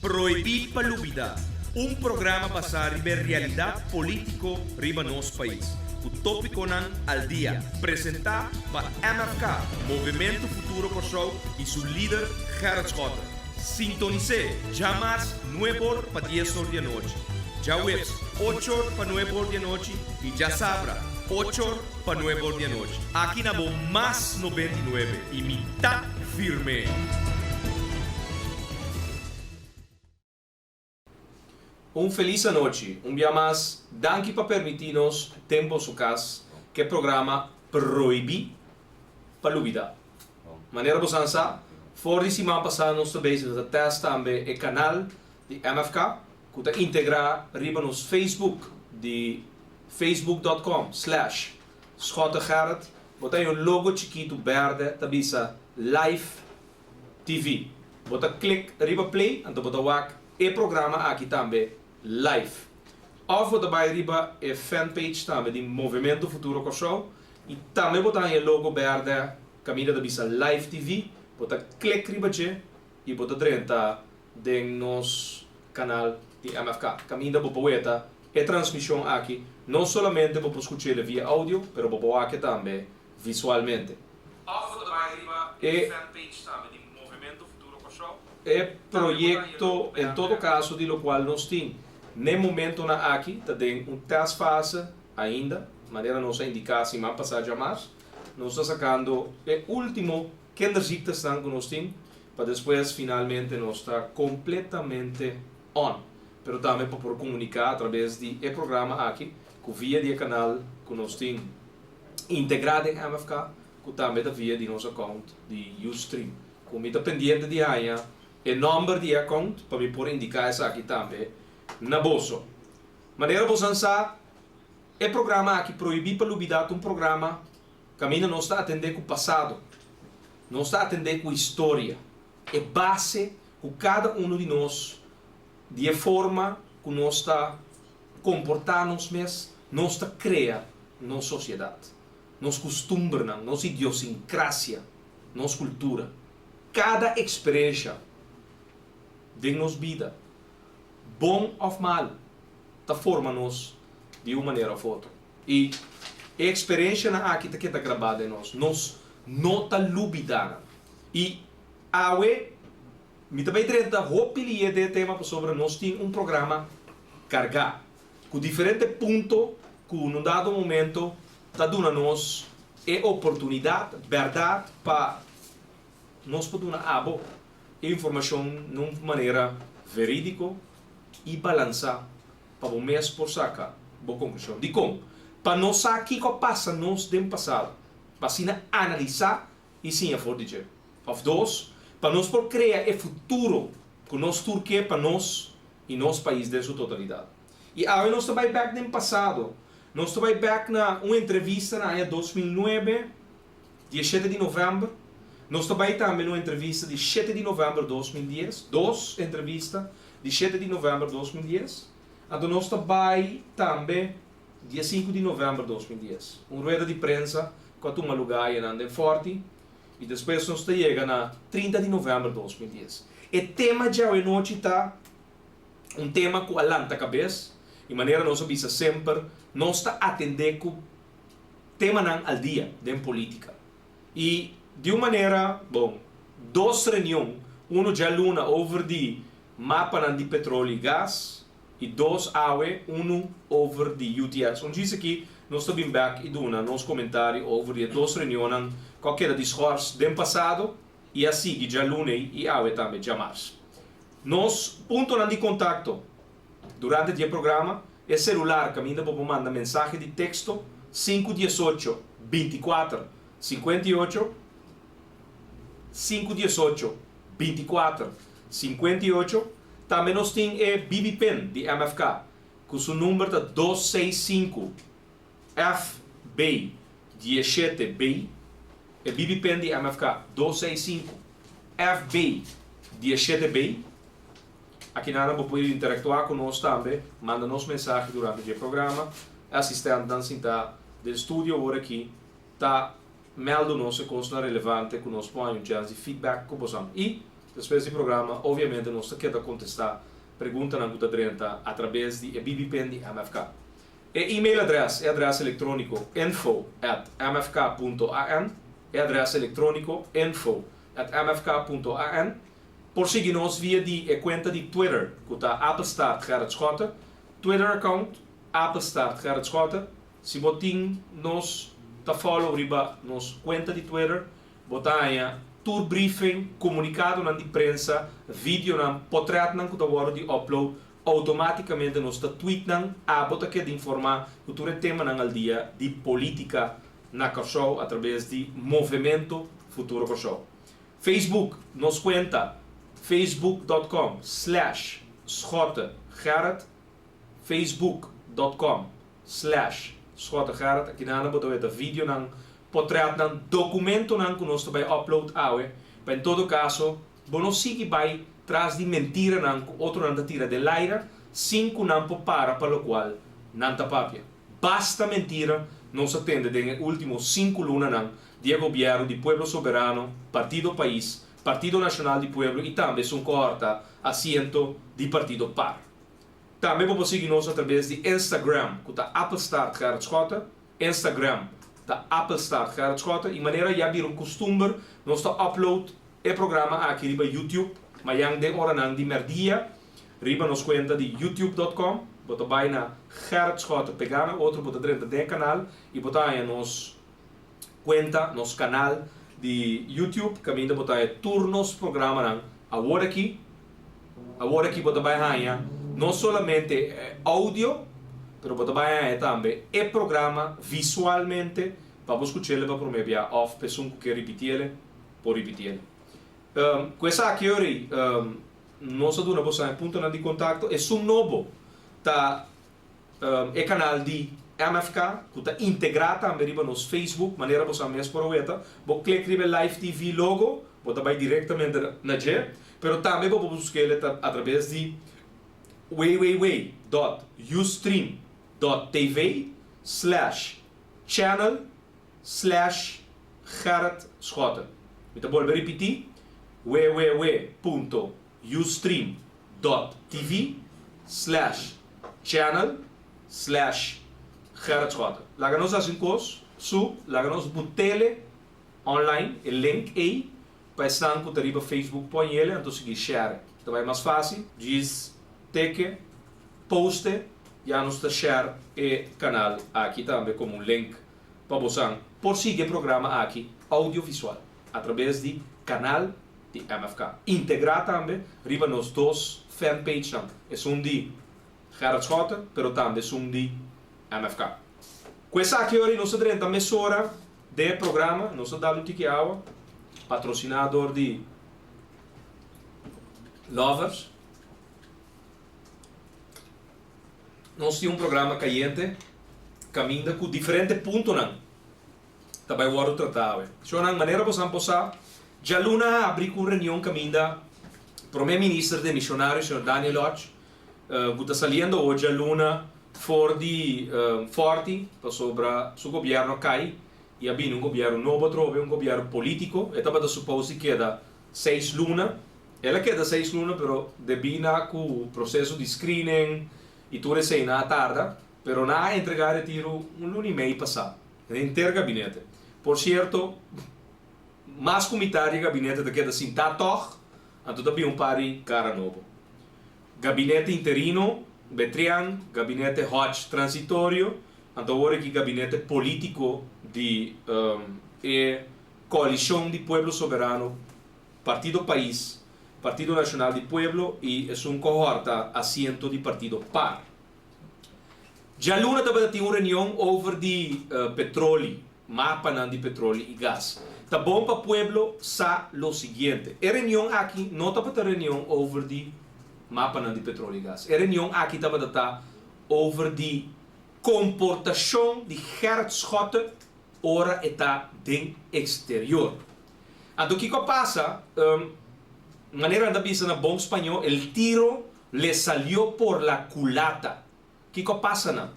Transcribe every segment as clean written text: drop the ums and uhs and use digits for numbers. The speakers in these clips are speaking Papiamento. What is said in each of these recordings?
Prohibí pa Lubidá, un programa basá riba e realidat polítiko riba nos pais, ku tópikonan al dia, presentá pa MFK, Movementu Futuro Kòrsou, i su lider Gerrit Schotte. Sintonis'é djamars nueb'or pa dies'or di anochi, djaweps och'or pa nueb'or di anochi i djasabra och'or pa nueb'or di anochi. Aki na bo Mas 99 i mi ta firm'é! Un felis anochi, un bia mas danki pa permiti nos den boso kas ke programa Prohibí pa Lubidá. Manera bosan sa, for di siman pasá nos ta bezig ta test tambe e kanal di MFK ku ta integrá riba nos Facebook di facebook dot com slash schottegerrit. Bo ta haña un logo chikitu bèrdè ta bisa Live TV. Bo ta klik riba play anto bo ta wak e programa aki tambe live. Of bo ta bai riba e fanpage tambe di Movemento Futuro Kòrsou i tambe bo ta haña e logo bèrdè kaminda ta bisa Live TV. Bo ta klik riba dje i bo ta drenta den nos kanal di MFK. Kaminda bo por weta e transmishon aki. No solamente bo por skuch'el via audio pero bo por wak e tambe visualmente. Òf bo ta bai riba e fanpage tambe di Movemento Futuro Kòrsou. E proyekto en todo kaso di lokual nos tin n'e momentonan aki ta den un testfase ainda, manera nos a indiká siman pasá djamars. Nos ta sakando e último kinderziektersnan ku nos tin pa despues finalmente nos ta kompletamente on. Pero tambe pa por komuniká atrabes di e programa aki ku via di e kanal ku nos tin. Integrá den MFK ku tambe ta via di nos account di Ustream. Ku mi ta pendiente di haña e nòmber di e account pa mi por indiká esaki tambe na boso. Manera bosan sa, e programa aki Prohibí pa Lubidá ta un programa kaminda nos ta atendé ku pasado, nos ta atendé ku historia, e base ku kada unu di nos di e forma ku nos ta komportá nos mes, nos ta krea nos sosiedat, nos kustumbernan, nos idiosinkrasia, nos kultura. Kada eksperensha den nos bida, bon òf malu, ta forma nos di un manera òf otro. I e eksperenshanan aki ta keda grabá den nos. Nos no ta lubidá nan. I awe mi ta bai drenta hopi lié den e tema pasobra nos tin un programa kargá ku diferente punto ku un dado momento ta duna nos e oportunidat, bèrdat, pa nos por duna abo e informashon na un manera verídiko i balansá pa bo mes por saka bo konklushon. Dikon? Pa nos sa kiko a pasa nos den pasado, pa asina analisá i siña for di dje. Òf dos, pa nos por krea e futuro ku nos tur ke pa nos i nos pais den su totalidat. I awe nos ta bai bèk den pasado. Nos ta bai bèk na un entrevista na aña 2009, dia shete di novèmber. Nos ta bai tambe na un entrevista di shete di novèmber 2010, dos entrevista di shete di novèmber 2010. Anto nos ta bai tambe dia sinku di novèmber 2010, un rueda di prensa ku a tuma lugá ayanan den Fòrti. I despues nos ta yega na 30 di novèmber 2010. E tema djawe nochi ta un tema ku a lanta kabes i manera nos a bisa semper nos ta atendé ku temanan al dia den polítika. I di un manera, bon, dos reunion, unu djaluna over di mapanan di petrolio i gas i dos awe, unu over di UTS. Un djis aki nos ta bin bek i duna nos komentario over di e dos reunionnan ku a keda di schors den pasado i a sigui djaluna ei i awe tambe djamars. Nos puntonan di kontakto durante di e programa, e selular kaminda bo por manda mensahe di teksto sinku 18 24 58, 5 18 24 58. Tambe nos tin e BB Pin di MFK ku su number ta dos seis sinku FB 17 B. E BB Pin di MFK dos seis sinku FB 17 B. Akinana bo por interaktuá ku nos tambe, manda nos mensahe durante di e programa. E asistèntnan sintá den studio awor aki ta mèldu nos e kosnan relevante ku nos por haña un chèns di feedback ku bosan. I. Despues di programa, obviamente nos ta keda kontestá preguntanan ku ta drenta atrabes di e BB-pen di MFK. E email adrès, e adrès elektróniko info at mfk punto an, e adrès elektróniko info at mfk punto an. Por sigui nos via di e kuenta di Twitter ku ta apenstaart Gerrit Schotte, Twitter account apenstaart Gerrit Schotte. Si bo tin nos ta follow riba nos kuenta di Twitter, bo ta haña tur briefing, komunikadonan di prensa, videonan, potrètnan ku ta wòrdu di upload Automáticamente nos ta tweet nan, abo ta keda informá ku tur e temanan al dia di polítika na Kòrsou atrabes di Movemento Futuro Kòrsou. Facebook, nos kuenta facebook dot com slash Schotte Gerrit, facebook dot com slash Schotte Gerrit, akinan bo ta weta videonan, potrètnan, dokumentonan ku nos ta bai upload awe, pa en todo kaso Bo no sigui bai tras di mentiranan ku otronan ta tira den laira sin ku nan por para pa lokual nan ta papia. Basta mentira nos a tende den e ultimo sinku lunanan di e gobièrnu di Pueblo Soberano, Partido Pais, Partido Nashonal di Pueblo i tambe esun kohorta asiento di Partido par. Tambe bo por sigui nos atrabes di Instagram ku ta Appelstaart Gerrit Schotte. Instagram ta Appelstaart Gerrit Schotte i manera ya bira un kustumber nos ta upload e programa aki riba YouTube mayan den oranan di merdia riba nos kuenta di youtube dot com. Bo ta bai na Gerrit Schotte pegá na otro bo ta drenta den e kanal i bo ta haña nos kuenta, nos kanal di YouTube kaminda bo ta haña tur nos programanan awor aki. Awor aki bo ta bai haña no solamente e audio, pero bo ta bai haña tambe e programa visualmente pa bo skuch'el pa promé bia òf pa esun ku ke ripitiel por ripitiel. Ku esaki ori nos a duna boso e puntonan di kontakto. Esun nobo ta e kanal di MFK ku ta integrá tambe riba nos Facebook, manera boso a mes por a weta. Bo klik riba e Live TV logo, bo ta bai direktamente na dje, pero tambe bo por busk'el atrabes di www dòt ustream dòt tv slash channel slash Gerrit Schotte. Mi ta bolbe ripití, www punto ustream dot tv slash channel slash Gerrit Schotte. Laga nos hasi un kos, su, laga nos butele online e link ei pa esnan ku ta riba Facebook por hañ'ele anto sigui share. Ta bai mas fásil, djis teke, poste, ya nos ta share e kanal aki tambe komo un link pa bosan por sigui e programa aki audiovisual atrabes di kanal di MFK. Integrá tambe riba nos dos fanpagenan, esun di Gerrit Schotte, pero tambe esun di MFK. Ku esaki ora nos a drenta mesora den e programa, nos a dal un tiki awa, patrosiná dor di Lovers. Nos tin un programa kayente kaminda ku diferente puntonan. ta bai wòrdu tratá awe. Shonnan, manera bosan por sa, djaluna a abri ku un reunion kaminda Promé Minister demisionario señor Daniel Hodge, ku ta saliendo awor djaluna for di Fòrti pasobra su gobièrnu a kai i a bini un gobièrnu nobo atrobe, un gobièrnu polítiko. E tabata supos di keda seis luna. El a keda seis luna pero debí na ku proseso di screening i tur eseinan a tarda, pero nan a entregá retiro un luna i mei pasá. Den henter gabinete. Por sierto, mas ku mitad di e gabinete ta keda sintá tòg, anto ta bin un par di kara nobo. Gabinete interino, Betrian, gabinete Hodge transitorio, anto awor aki gabinete polítiko di e koalishon di Pueblo Soberano, Partido Pais, Partido Nashonal di Pueblo i esun kohorta asiento di Partido par. Djaluna tabata tin un reunion over di petroli, mapanan di petroli i gas. Ta bon pa pueblo sa lo siguiente, e reunion aki no tabata reunion over di mapanan di petroli i gas. E reunion aki tabata ta over di komportashon di Gerrit Schotte ora e ta den eksterior. Anto kiko a pasa? Manera nan ta bisa na bon spañó, el tiro Le salió por la culata. Kiko a pasa nan?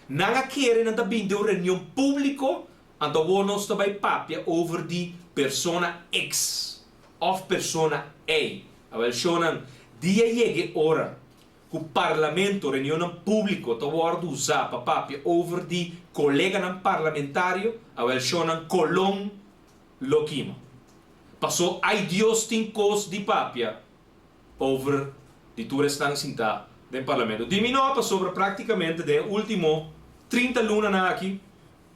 Nan a kere nan ta bin den un reunion publico, anto awor nos ta bay papia over di persona X. òf persona ei. Awèl shownan, dia yega e ora ku parlamento, reunionnan públiko ta wòrdu usá pa papia over di koleganan parlamentario, awèl shownan Colón lo kima. Pasó ai Dios tin kos di papia over di tur esnan sintá den parlamento. Di mi no, pasobra práktikamente den e último 30 lunanan aki,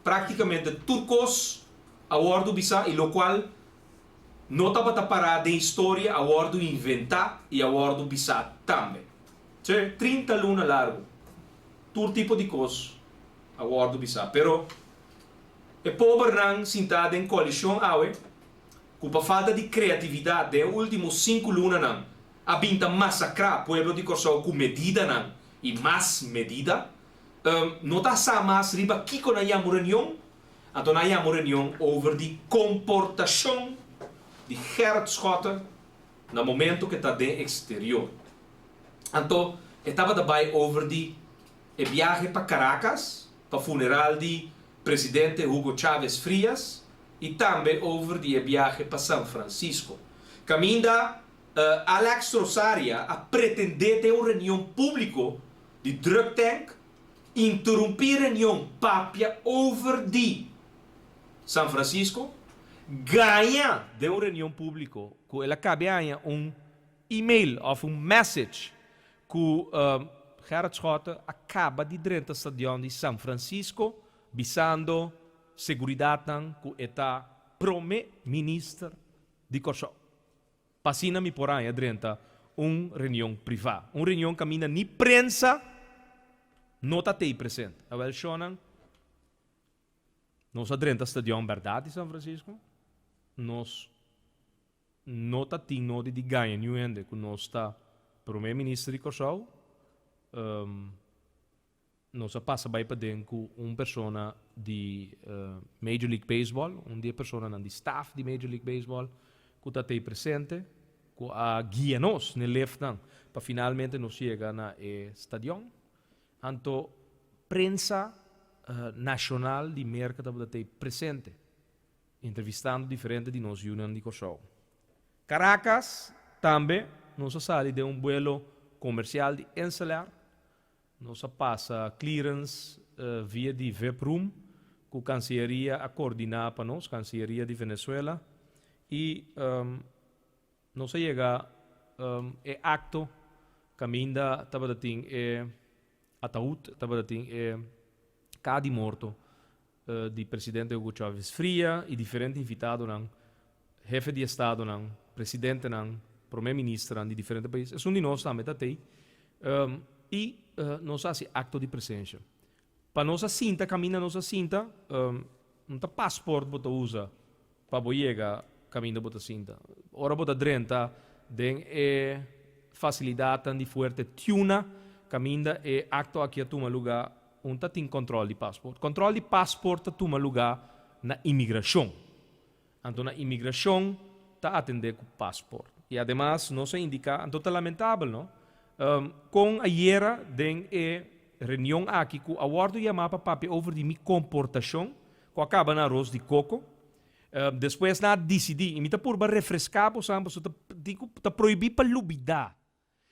práktikamente tur kos a wòrdu bisá i lokual no tabata pará den historia a wòrdu inventá i a wòrdu bisá tambe. Sí, 30 luna largu tur tipo di kos a wòrdu bisá. Pero e pobernan sintá den koalishon awe ku pa falta di kreatividat den e último sinku lunanan a bin ta masakrá pueblo di Kòrsou ku medidanan i mas medida, no ta sa mas riba kiko nan yama un reunion. Anto nan yama un reunion over di komportashon di Gerrit Schotte na momento ku e ta den eksterior. Anto e tabata bai over di e biahe pa Caracas pa funeral di presidente Hugo Chávez Frías i tambe over di e biahe pa San Francisco kaminda Alex Rosaria a pretendé den un reunion públiko di drug tank Interumpí reunion papia over di San Francisco. Gaña den un reunion públiko ku el a kabe haña un email òf un message ku Gerrit Schotte a kaba di drenta stadion di San Francisco bisando seguridatnan ku e ta Prome Minister di Kòrsou. Pa asina mi por haña drenta un reunion privá. Un reunion kaminda ni prensa no ta tei presente. Awel shonnan, nos a drenta stadion bèrdat di San Francisco. Nos no ta tin nodi di gaña niun hende ku nos ta Prome Minister di Kòrsou. Nos a pasa bai paden ku un persona di Major League Baseball, un di e personanan di staff di Major League Baseball ku ta tei presente, ku a guia nos n'e liftnan pa finalmente nos yega na e stadion. Anto prensa nashonal di Merka tabata tei presente, entrevistando diferente di nos yunan di Kòrsou. Caracas tambe nos a sali den un buelo komersial di Inselair. Nos a pasa clearance via di vip room cu Cancilleria a coordina pa nos, Cancilleria di Venezuela, y nos a yega e acto caminda tabata tin e ataud, tabata tin e caha di morto di Presidente Hugo Chávez Fria y diferente invitadonan, hefe di estadonan, presidentenan, prome ministernan di diferente pais. Esun di nos tambe ta tei y nos a haci acto di presencia. Pa nos a sinta caminda nos a sinta, no ta paspoort bo ta usa pa bo yega caminda bo ta sinta. Ora bo ta drenta den e facilidadnan di Fuerte Tiuna caminda e acto aki a tuma luga, Un ta tin kòntròl di pasport. Kòntròl di pasport ta tuma lugá na imigrashon. Anto na imigrashon ta atendé ku pasport. I ademas nos a indiká, anto ta lamentabel no, kon ayera den e reunion aki ku a wòrdu yamá pa papia over di mi komportashon ku a kaba na aros di koko, despues nan a disidí, i mi ta purba refreská boso pasobra ta ta prohibí pa lubidá.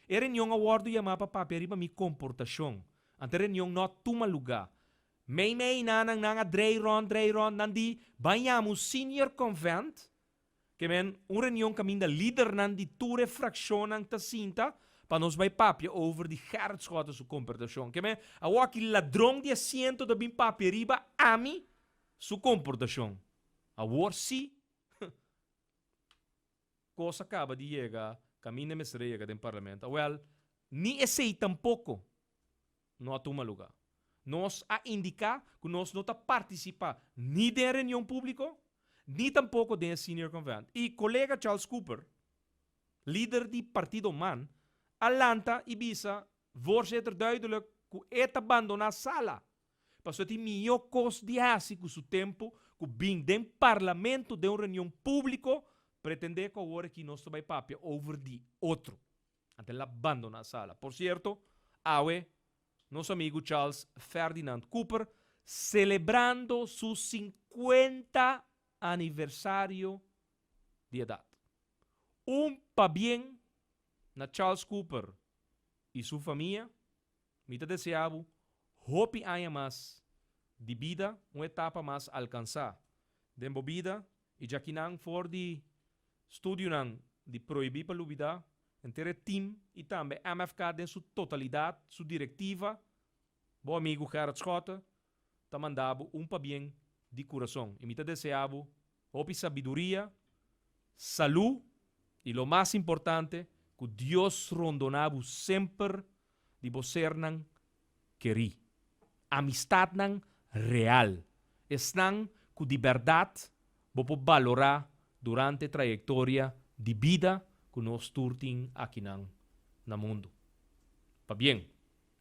E reunion a wòrdu yamá pa papia riba mi komportashon. Ante e reunion no a tuma lugá. Mei mei nan nan a drei rònt drei rònt nan di ban yama un senior convent, ke men un reunion kaminda lidernan di tur e frakshonnan ta sinta pa nos bai papia over di Gerrit Schotten su komportashon. Ke men awor aki ladron di asiento ta bin papia riba ami su komportashon. Awor si Kos a kaba di yega kaminda mester a yega den parlamento. Awel, ni esei tampoko no a tuma lugá. Nos a indiká ku nos no ta partisipá ni den e reunion públiko, ni tampoko den e Senior Convent. I kolega Charles Cooper, lider di Partido man, a lanta i bisa Voorzitter duidelijk ku e ta bandoná sala Pasobra tin mihó kos di hasi ku su tempu ku bin den parlamento den un reunion públiko pretendé ku awor aki nos ta bai papia over di otro. Anto el a bandoná sala. Por sierto, awe nos amigu Charles Ferdinand Cooper selebrando su 50 aniversario di edat. Un pabien na Charles Cooper y su famia. Mi ta desea bo hopi aña mas di bida, un etapa mas alcansa den bo bida y djakinan for di studionan di Prohibi pa Lubida, henter e team y tambe MFK den su totalidad, su directiva, bo amigo Gerrit Schotte ta manda bo un pabien di curason y mi ta desea bo hopi sabiduria, salud y lo mas importante cu Dios rondona bo semper di bo sernan kerí. Amistadnan real, esnan cu di berdad bo por balora durante trayectoria di bida cu nos tur tin akinan na mundo. Pabien.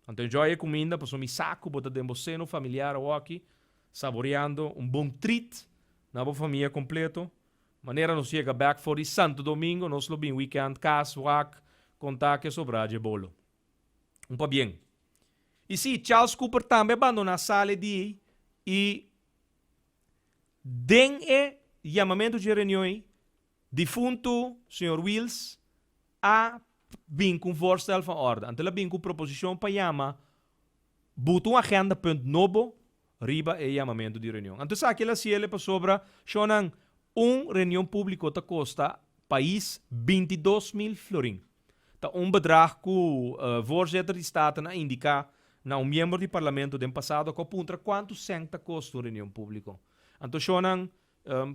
Anto enjoy e cuminda pasobra mi sa cu bo ta den bo seno familiar awoki saboreando un bon treat na bo famia completo. Manera nos yega bek for di Santo Domingo nos lo bin weekend cas wak conta ke sobra dje bolo. Un pabien. Y si, Charles Cooper tambe a bandona sala e dia y den e yamamento dje reunion ey, difunto señor Wiels a bin cu un voorstel van orde. Anto el a bin cu un proposicion pa yama buta un agendapunt nobo riba e yamamento di reunion. Anto esaki el a haciele pasobra, shownan, un reunion publico ta costa pais 22.000 florin. Ta un bedrag ku voorzitter di Staten a indiká na un miembro di Parlamento den pasado ku a puntra kuantu sèn ta kosta un reunion públiko. Anto shownan,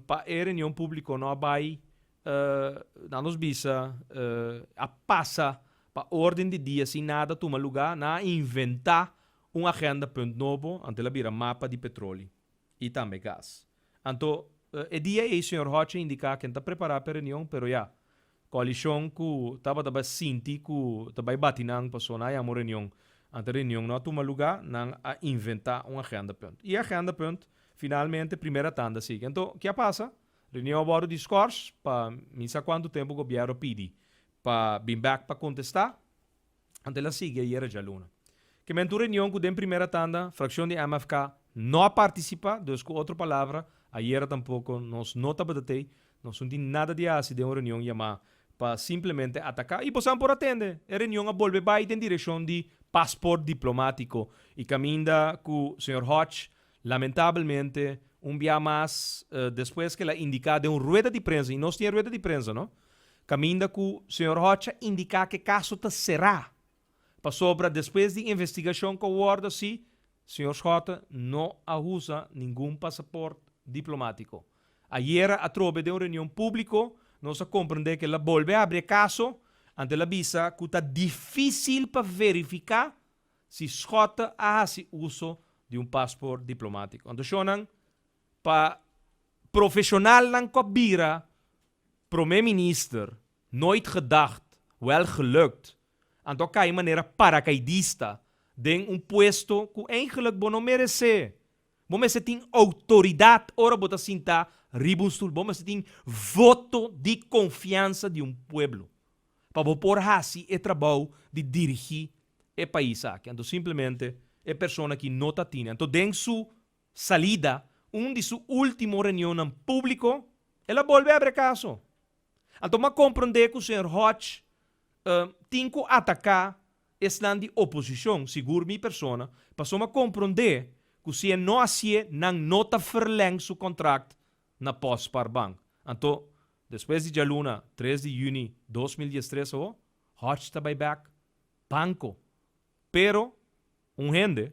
pa e reunion públiko no a bai, nan nos bisa, a pasa pa órden di dia sin nada tuma lugá, nan a inventá un agendapunt nobo, anto el a bira mapa di petroli i tambe gas. Anto e dia ei señor Hodge a indiká ku e ta prepará pa e reunion, pero ya, Koalishon ku tabata bai sinti ku ta bai bati nan paso nan a yama un reunion. Ante reunion no a tuma lugá, nan a inventá un agendapunt. I e agendapunt finalmente primera tanda sigui. Anto, ke a pasa? Reunion a wòrdu di skòrs pa mi sa kuantu tempu gobièrnu a pidi pa bin bèk pa kontestá. Anto el a sigui ayera djaluna. Ke men tur reunion ku den primera tanda frakshon di MFK no a partisipá, dus ku otro palabra, ayera tampoko nos no tabata tei, nos no tin nada di hasi den un reunion yamá pa simplemente ataká i bosan por a tende, e reunion a bolbe bai den direkshon di pasport diplomátiko i kaminda ku señor Hodge lamentabelmente un bia mas despues ku el a indiká den un rueda di prensa, i nos tin e rueda di prensa no, Caminda cu señor Hodge a indica cu e caso ta cera, pasobra despues di investigacion cu a wordo haci, señor Schotte no a usa ningun pasaport diplomatico. Ayera atrobe den un reunion publico nos a comprende cu el a bolbe habri e caso, anto el a bisa cu ta dificil pa verifica si Schotte a haci uso di un paspoort diplomatico. Anto shownan pa profesionalnan cu a bira Prome Minister, nooit gedacht, wel gelukt, anto a kai manera paracaidista den un puesto cu eigenlijk bo no merece. Bo mester tin autoridad ora bo ta sinta riba un stoel, bo mester tin voto di confiansa di un pueblo pa bo por haci e trabou di dirigi e pais aki. Anto simplemente e persona aki no ta tine. Anto den su salida, un di su ultimo reunionnan publico, el a bolbe abre caso. Anto m'a comprende cu señor Hodge tin cu ataca esnan di oposicion, sigur mi persona, pasobra m'a comprende cu si e no hacié, nan no ta verleng su contract na Postspaarbank. Anto, despues di djaluna tres di juni 2013 awo, Hodge ta bay bek banco. Pero, un hende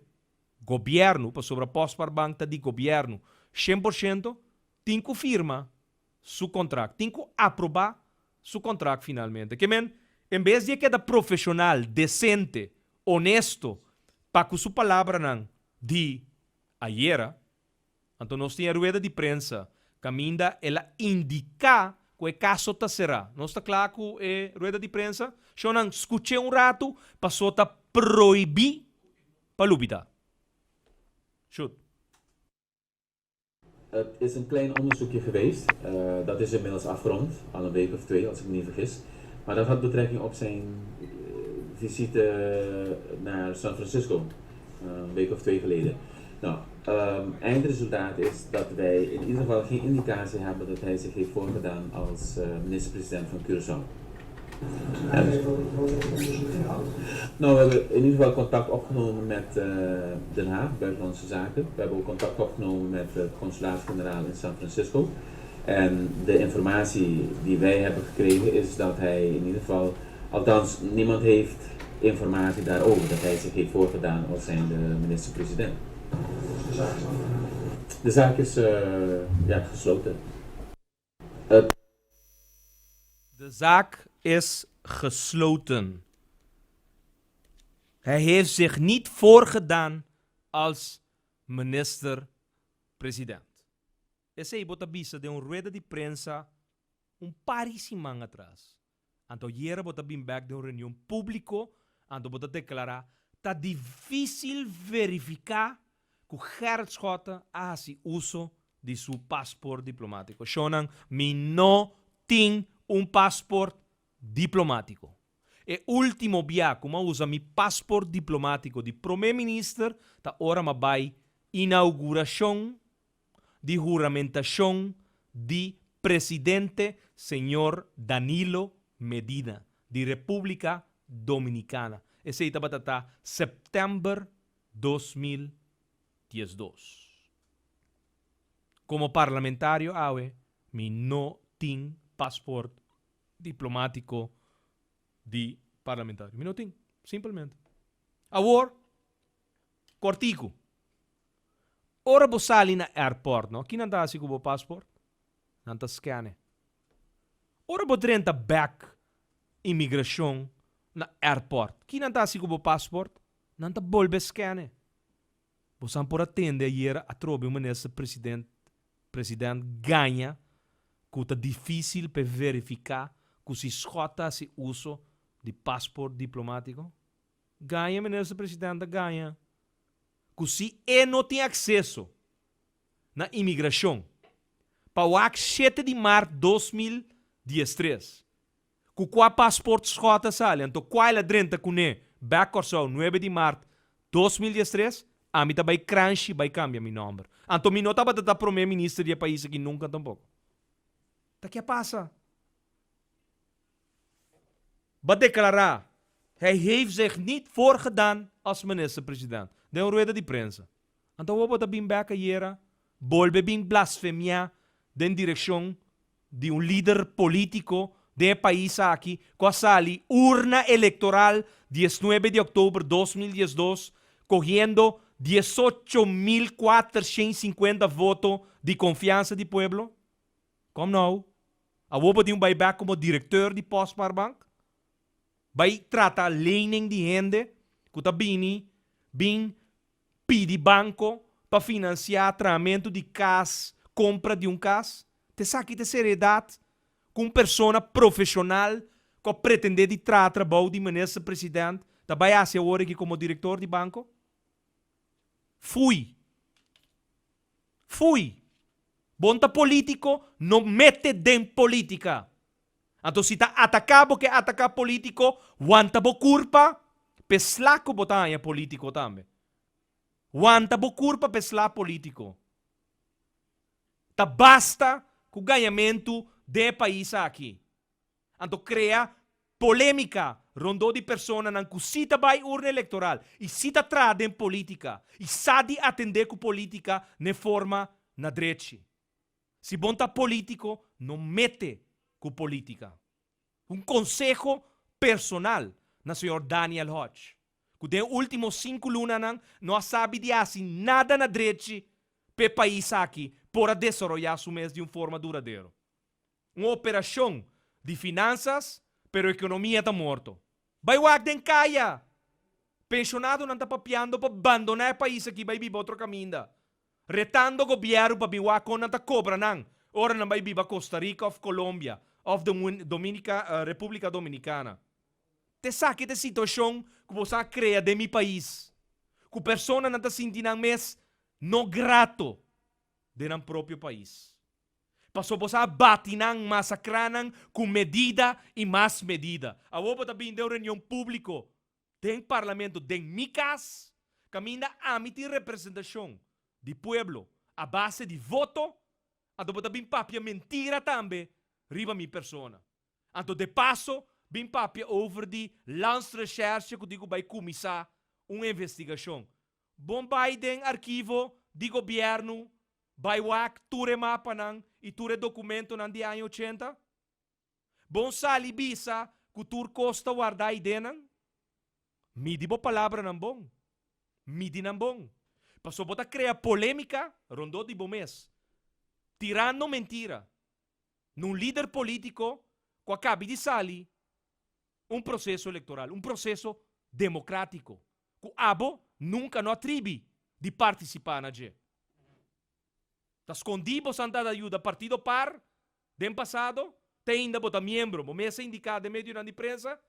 Gobièrnu, pasobra Postspaarbank ta di gobièrnu 100%, tin ku firma su kontrakt, tin ku aprobá su kontrakt finalmente. Ke men, en bes di e keda profeshonal, desente, honesto pa ku su palabranan di ayera, anto nos tin e rueda di prensa kaminda el a indiká ku e kaso ta será. Nos ta kla ku e rueda di prensa? Shownan, skuch'é un ratu, paso ta prohibí pa lubida. Shoot. Het is een klein onderzoekje geweest. Dat is inmiddels afgerond, al een week of twee als ik me niet vergis. Maar dat had betrekking op zijn visite naar San Francisco, een week of twee geleden. Nou, Eindresultaat is dat wij in ieder geval geen indicatie hebben dat hij zich heeft voorgedaan als minister-president van Curaçao. Nou, we hebben in ieder geval contact opgenomen met Den Haag, Buitenlandse Zaken. We hebben ook contact opgenomen met het consulaat-generaal in San Francisco. En de informatie die wij hebben gekregen is dat hij in ieder geval, althans niemand heeft informatie daarover, dat hij zich heeft voorgedaan als zijnde minister-president. De zaak is afgerond. De zaak is ja, gesloten. De zaak is gesloten. Hij heeft zich niet voorgedaan als minister-president. Esei bo ta bisa den un rueda di prensa un par di siman atras. Anto ayera bo ta bin bek den un reunion publico anto bo ta declara ta dificil verifica cu Gerrit Schotte a haci uso di su paspoort diplomatico. Shownan, mi no tin un paspoort diplomatico. E ultimo bia cu m'a usa mi paspoort diplomatico di Prome Minister ta ora m'a bay inauguracion di huramentashon di Presidente señor Danilo Medina di Repúblika Dominikana. Esei tabata ta sèptèmber 2012. Komo parlamentario awe mi no tin pasport diplomátiko di parlamentario. Mi no tin, simpelmente. Awor, kòrtiku. Ora bo sali na airport no, ki nan ta hasi ku bo paspoort? Nan ta scan e. Ora bo drenta bek imigrashon na airport, ki nan ta hasi ku bo paspoort? Nan ta bolbe scan e. Bo san por a tende ayera atrobe un minister president president gaña ku ta difisil p'e verifiká ku si Schot ta hasi uso di paspoort diplomatiko? Gaña minister president ta gaña. Ku si e no tin akseso na imigrashon pa wak shete di mart 2013 ku kua pasport Schot a sali anto kua el a drenta kuné bèk Kòrsou nuebe di mart 2013, ami ta bai Kranshi bai kambia mi nòmber. Anto mi no tabata ta promé minister di e pais aki nunka tampoko. Ta ke a pasa? Ba deklará, Hij heeft zich niet voorgedaan als minister-president. Den un rueda di prensa. Anto awor bo ta bin bek ayera, bolbe bin blasfemiá den direkshon di un lider polítiko den e pais aki ku a sali urna elektoral 19 di òktober 2012 kohiendo 18.450 voto di konfiansa di pueblo? Kom nou, awor bo tin un bai bek komo direkteur di Postmarbank? Bai trata lening di hende ku ta bini bin pidi banko pa finansiá trahamentu di kas, kompra di un kas? Ta esaki ta e seriedat ku un persona profeshonal ku a pretendé di traha trabou di minister president ta bai hasi awor aki komo direktor di banko? Fui! Fui! Bon ta politico, no mete den politica. Anto si ta ataca bo ke ataca politico, wanta bo curpa p'e sla cu bo ta haña politico tambe. Wanta bo curpa p'e sla politico. Ta basta cu gañamentu den e pais aki. Anto crea polemica rondó di personanan cu si ta bay urna electoral y si ta traha den politica y sa di atende cu politica n'e forma na drechi. Si bon ta politico, no mete cu politica. Un conseho personal na señor Daniel Hodge, cu den ultimo sinku lunanan no a sabi di haci nada na drechi p'e pais aki por a desaroya su mes di un forma duradero. Un operashon di finansas, pero ekonomia ta morto. Bai wak den kaya! Penshonadonan ta papiando pa bandoná e pais aki bai biba otro kaminda. Retando gobièrnu pa bin wak kon nan ta kobra nan ora nan bai biba Costa Rica òf Colombia òf Dominica Repúblika Dominikana. Ta esaki ta e situashon ku boso a krea den mi pais, ku personanan ta sinti nan mes no grato den nan propio pais. Pasobra bo sa a bati nan, masakrá nan ku medida i mas medida. Awor bo ta bini den un reunion públiko den parlamento den mi kas, kaminda ami tin representashon. di pueblo a base di voto, anto bo ta bin papia mentira tambe riba mi persona. Anto de paso bin papia over di Landsrecherche ku di ku bai kuminsá un investigashon. Bon bai den archivo di gobièrnu bai wak tur e mapanan i tur e dokumentonan di aña ochenta? Bon sali bisa ku tur kos ta wardá eidennan? Midi bo palabranan bon. Midi nan bon. Pasobra bo ta krea polémika rondó di bo mes, tirando mentira na un lider polítiko ku a kabi di sali un proseso elektoral, un proseso demokrátiko ku abo nunka no a tribi di partisipá na dje. Ta skondí bo san ta yuda partido par den pasado, te ainda bo ta miembro, bo mes a indiká den medionan di prensa,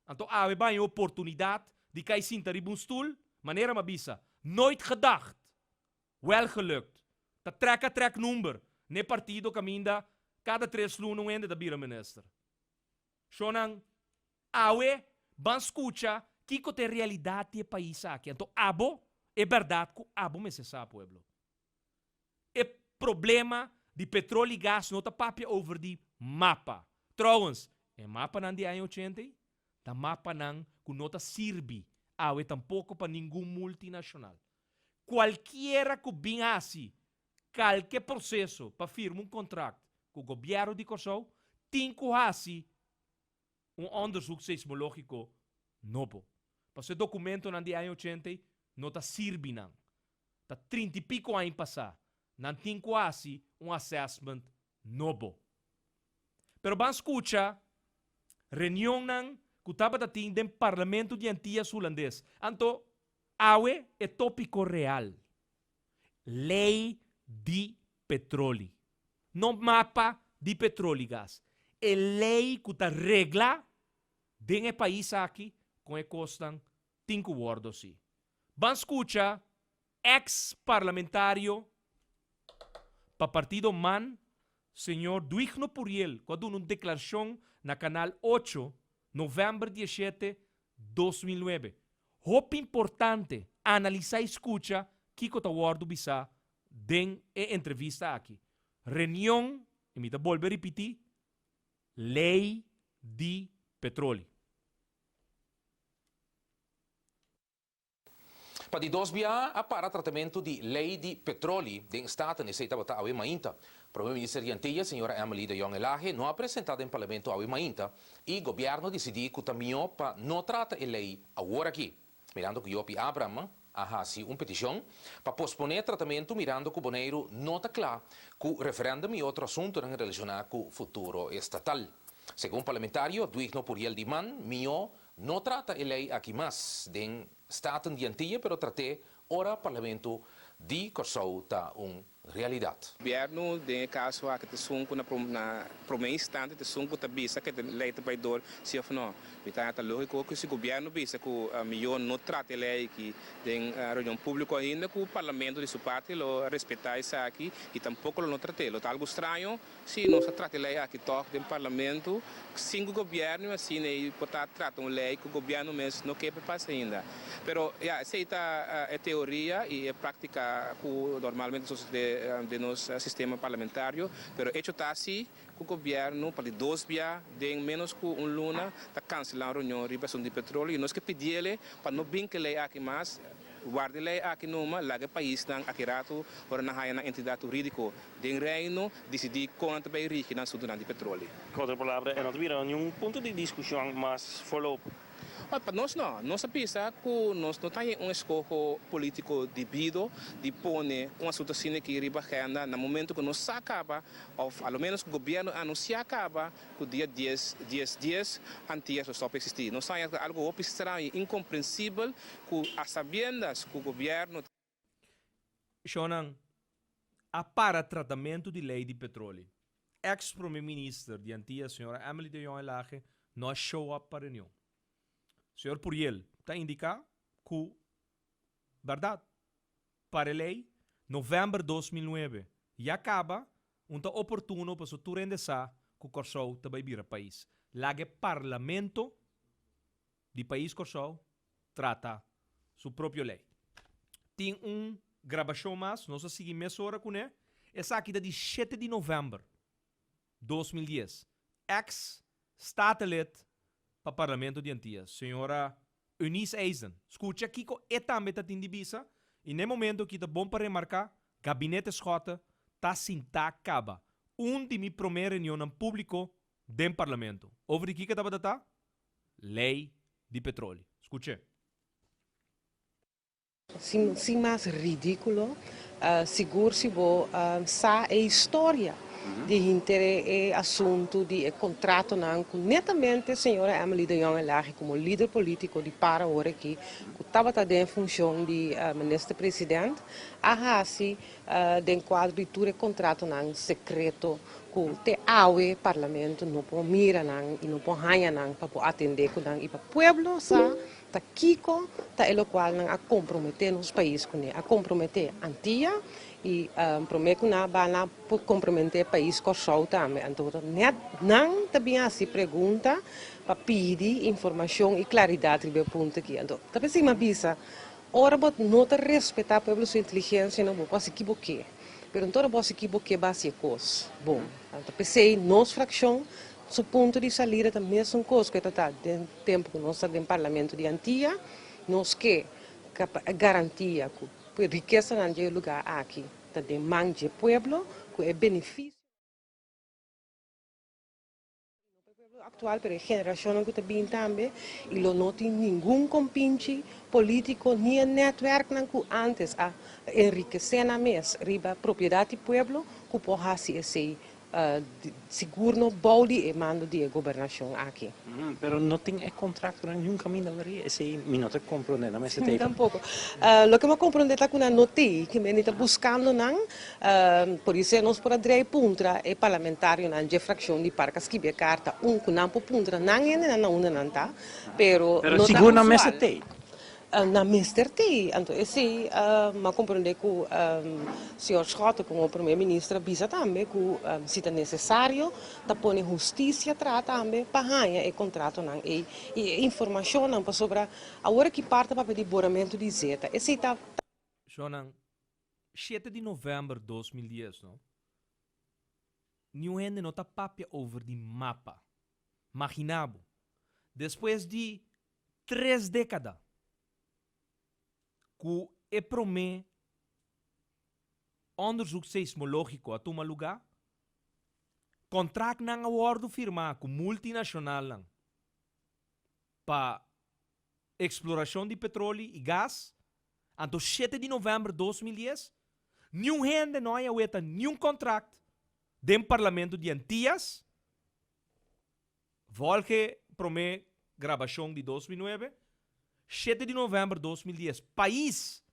anto awe baña e oportunidat di kai sinta riba un stul, manera m'a bisa, nooit gedacht, wel gelukt, ta trek a trek number n'e partido kaminda kada tres luna un hende ta bira minister. Shonnan, awe ban skucha kiko ta e realidat di e pais aki, anto abo e bèrdat ku abo mester sa, pueblo. E problema di petrol y gas no ta papia over di mapa. Trouwens, e mapanan di aña ochenta ei ta mapanan cu no ta sirbi awe tampoco pa ningun multinacional. Cualkiera cu bin haci calke proceso pa firma un contract cu gobierno di Corsou tin cu haci un onderzoek seismologico nobo. Pasobra e documentonan di aña ochenta ei no ta sirbi nan. Ta trinta i piko aña pasá, nan tin ku hasi un assessment nobo. Pero ban skucha reunionnan ku tabata tin den Parlamento di Antias Hulandes. Anto, awe e tópiko real, Lei di petroli. No mapa di petroli gas. E lei ku ta regla den e pais aki kon e kosnan tin ku wòrdu si. Ban skucha ex parlamentario pa partido man, señor Duigno Puriel ku a duna un deklarashon na Kanal ocho, novèmber diesshete, 2009. Hopi importante analisá i skucha kiko ta wòrdu bisá den e entrevista aki. Reunion, i mi ta bolbe ripití, lei di petroli. Pa di dos bia a para tratamentu di Lei di Petroli den Staten, esei tabata awe mainta. Prome Minister di Antillas, señora Emily de Jong Elhage, no a presenta den Parlamento awe mainta y Gobierno dicidi cu ta miho pa no trata e ley awor aki. Mirando cu Jopie Abraham a haci un peticion pa pospone e tratamentu mirando cu Boneiru no ta cla cu referendum y otro asuntonan relaciona cu futuro estatal. Segun parlamentario Duigno Puriel di man, miho No trata e lei aki mas den Staten di Antiye pero trat'é ora Parlamento di Kòrsou ta un realidat. Gobièrnu den e kaso aki ta esun ku na na promé instante ta esun ku ta bisa ku e lei ta bai dor si òf nò. Mi ta haña ta lógiko ku si gobièrnu bisa ku mihó no trata e lei aki den reunion públiko ainda ku Parlamento di su parti lo respetá esaki i tampoko lo no trat'é. Lo ta algu straño Si nos a trata e ley aki tog den Parlamento, sin cu gobierno asina ey por ta trata un ley cu gobierno mes no ke pa pasa ainda. Pero ya, esey ta e teoria y e practica cu normalmente ta sucede den nos sistema parlamentario. Pero hecho ta si cu gobierno pa di dos bia den menos cu un luna ta cancela un reunion riba asunto di petroleo y nos ke pidiele pa no bin cu e ley aki mas. Warda e ley aki numa, laga e paisnan aki rato ora nan haya nan entidad huridiko den Reino disidí kon nan ta bai rigi nan asuntunan di petroli. Ku otro palabra, e no ta bira niun punto di diskushon mas voorlopig. Pa nos no. Nos a bisa ku nos no ta haña un eskoho polítiko debido di pone un asuntu asina aki riba agenda na momento ku nos sa kaba òf a lo ménos ku gobièrnu a anunsiá kaba ku dia dies dies dies Antillas lo stòp eksistí. Nos ta haña algu hopi straño i inkomprensibel ku a sabiendas ku gobièrnu Shonnan a para tratamentu di lei di petroli. Ex prome minister di Antillas señora Emily de Jong Elhage no a show up pa reunion. Señor Puriel ta indica cu berdad para e lei november 2009 ya caba un ta oportuno paso tur hende sa cu Corsou ta bay bira pais. Laga e parlamento di pais Corsou trata su propio lei. Tin un. grabashon mas, nos a sigui mesora kuné. Esaki ta di shete di novèmber 2010. Ex Statenlid pa Parlamento di Antias, señora Eunice Eisden. Skucha kiko e tambe ta tin di bisa i na e momento aki ta bon pa remarká, Gabinete Schotte ta sintá kaba un di mi promé reunionnan públiko den Parlamento. Over di kiko tabata ta? Lei di petroli. Skuch'é. Sin mas ridíkulo, sigur si bo sa e historia di hinter e asuntu di e kontratonan ku netamente señora Emily de Jong Elhage komo lider polítiko di par awor aki ku tabata den funshon di minister president a hasi den kuadro di tur e kontratonan sekreto ku te awe parlamento no por mira nan i no por haña nan pa por atendé ku nan i pa pueblo sa Ta kiko ta e lokual nan a komprometé nos pais kuné? A komprometé Antia i promé ku nan a ba nan por komprometé pais Kòrsou tambe. Anto nèt nan ta bin hasi pregunta pa pidi informashon i klaridat riba e punto aki. Anto ta p'esei mi a bisa, ora bo no ta respetá pueblo su inteligensia no bo por hasi ki bo ke. Pero anto ora bo hasi ki bo ke bo hasi e kos bon. Anto p'esei nos frakshon Su punto di salida ta mesun kos ku e ta ta den tempu ku nos ta den Parlamento di Antia, nos ke garantia ku rikesanan dje lugá aki ta den man dje pueblo, ku e benefisionan no pa e pueblo aktual pero e generashonnan ku ta bini tambe i lo no tin ningun kompinchi polítiko ni e nètwèrknan ku ántes a enrikesé nan mes riba propiedat di pueblo ku por hasi esei Sigur no bou di e mando di e gobernashon aki. Pero no tin e kontrakt niun kaminda wari? Esei mi no ta komprondé, no mester Mi tei. tampoko. Loke mi a komprondé ta ku nan no tei, ke mende ta buskando nan. Por esei nos por a drei puntra e parlamentarionan dje frakshon di par ku a skibi e karta, un ku nan por puntra nan hendenan na unda nan ta, pero Pero no ta sigur nan mester usual. tei. Nan mester tei. Anto esei m'a komprondé ku señor Schotte komo primer minister a bisa tambe ku si ta nesesario ta pone hustisia traha tambe pa haña e kontratonan ei i e informashonnan pasobra awor aki par ta papia di boramentu di zeta. Esei ta. Shonnan, shete di novèmber 2010 no, niun hende no ta papia over di mapa. Magina bo, despues di tres dékada ku e promé òndersuk seismológiko a tuma lugá, kontraktnan a wòrdu firmá ku multinashonalnan pa eksplorashon di petroli i gas, anto shete di novèmber 2010, niun hende no a yaweta niun kontrakt den parlamento di Antias. Volge promé grabashon di 2009, shete di novèmber 2010, pais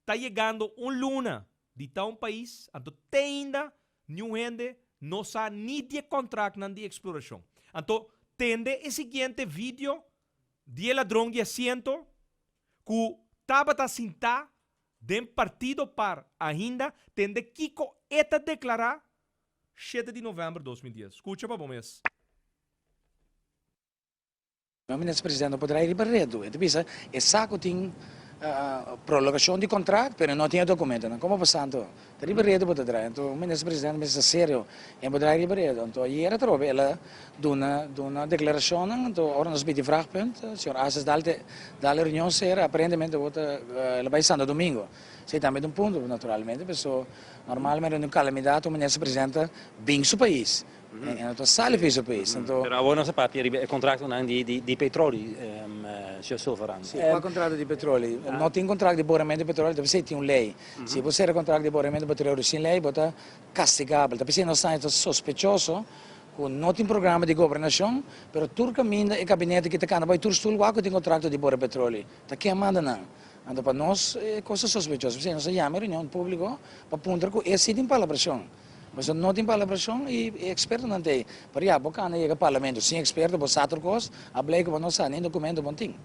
ta yegando un luna di ta un pais, anto te ainda niun hende no sa ni di e kòntraktnan di eksplorashon. Anto tende e siguiente video di e ladron di asiento ku tabata sintá den partido par ainda, tende kiko e ta deklará Shete di novèmber 2010. Skucha pa bo mes. No minister presidente no por draai riba redu. E ta bisa e sa cu tin prolongacion di contract pero e no tin e documentonan. Como por santo? Ta riba redu bo ta draai. Anto un minister presidente mester ta serio en por draai riba redu. Anto ayer atrobe el a duna duna declaracionnan. Anto ora nos bidi vraagpunt señor Asjes dal te dal e reunion sera aparentemente bo ta el a bay Santo Domingo. Esey tambe ta un punto naturalmente paso Normalmente un calamidad un minister presidente bin su pais e no ta sali fi su pais. Anto. Pero awor nos a papia riba e contractonan di di petroli, señor Sulvaran. Si, cua contrato di petroli? No tin contrato di boramento di petroli, ta p'esei tin un ley. Si bo cera contrato di boramento di petrolio sin ley bo ta castigabel. Ta p'esei nos ta sospechoso cu no tin programa di gobernacion, pero tur caminda e gabinete ki ta cana bay tur stoel wak cu tin contrato di bora petroli. Ta ken manda nan? Anto pa nos e kos ta sospechoso, p'esei nos a yama e reunion públiko pa puntra ku e si tin palabrashon. Pasobra no tin palabrashon i e ekspertonan ta ei. Pero ya, bo kanda yega parlamento sin eksperto, bo sa tur kos, a blei ku bo no sa ni dokumento bo no tin.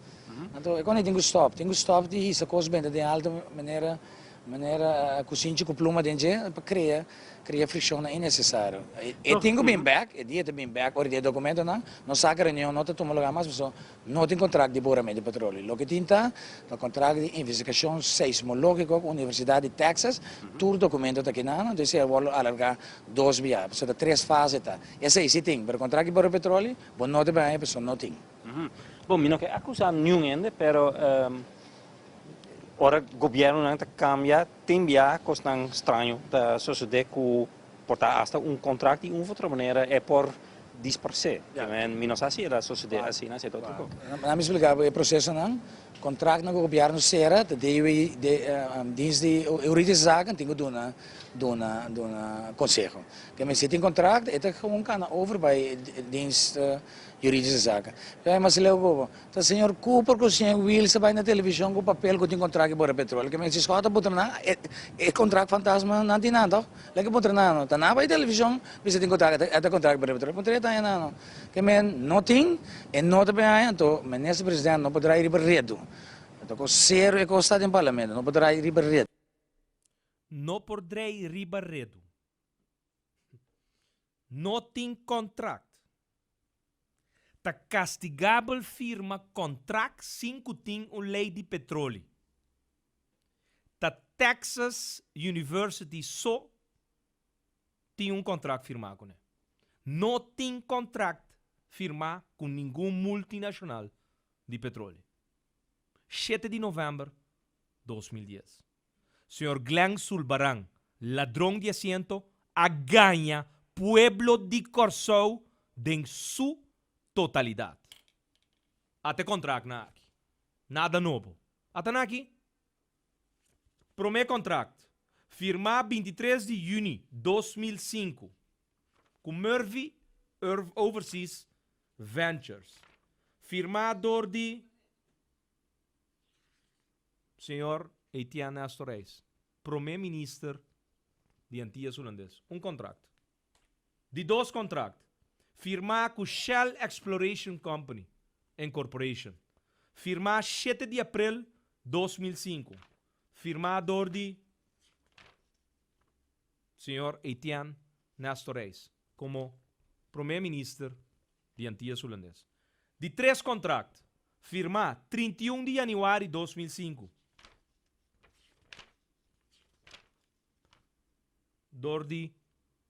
Anto e kos ei tin ku stòp, tin ku stòp di hisa kos benta den alto manera. Manera kusinchi ku pluma den dje pa krea krea frikshonnan innesesario. E tin ku bin bèk, e dia ta bin bèk ora di e dokumentonan, no sa ku reunion no ta tuma lugá mas pasobra no tin kontrakt di boramentu di petroleo. Loke tin ta ta kontrakt di investigashon seismológiko ku Universidat di Texas, tur dokumento ta kinan, anto esei a wòrdu alargá dos bia, pasobra ta tres fase ta. Esei si tin, pero kontrakt di bora petroleo bo no ta bin haña pasobra no tin. Bon, mi no ke akusá niun hende, pero Ora gobiernonan ta cambia tin bia cosnan straño ta sosode cu por ta hasta un contract di un of otro manera e por disparce. Mi no sa si e ta sosode asina, si e ta otro cosa. Nan mi splica bo e procesonan, contractnan cu gobierno cera ta debe dienst di juridische zaken tin cu duna duna duna conseho. Si tin contract e ta gewoon cana over bay dienst juridische zaken. Mas leu cu bo. Ta señor Cooper cu señor Wiels a bay na television cu papel cu tin contract di bora petroleo. Ke men si Schotte a puntra nan, e contract fantasma nan tin nan toch? Leke puntra nan no. Ta nan a bay television bisa tin contract, e ta contract di bora petroleo. Puntra e ta haña nan no. Ke men no tin, e no ta bay haña, anto minister president no por draai riba redu. Ta cos serio e cos ta den parlamento, no por draai riba redu. No por draai riba redu. No tin contract. Ta castigabel firma contract sin cu tin un ley di petroli. Ta Texas University so tin un contract firma cune. No tin contract firma cu ningun multinacional di petroli. Shete di november 2010. Señor Glenn Sulbaran, ladron di asiento, a gaña pueblo di Kòrsou den su totalidat. Ata e kontraktnan aki. Nada nobo. Ata nan aki. Promé kontrakt, firmá 23 di yüni 2005 ku Murphy Overseas Ventures, firmá dor di. Señor Etienne Nestor Reis, Prome Minister di Antillas Hulandes, un contract. Di dos contract, firmá ku Shell Exploration Company Incorporation, firmá shete di aprel 2005, firmá dor di Señor Etienne Nestor Reis komo Prome Minister di Antillas Hulandes. Di tres kontrakt, firmá 31 di yanüari 2005 dor di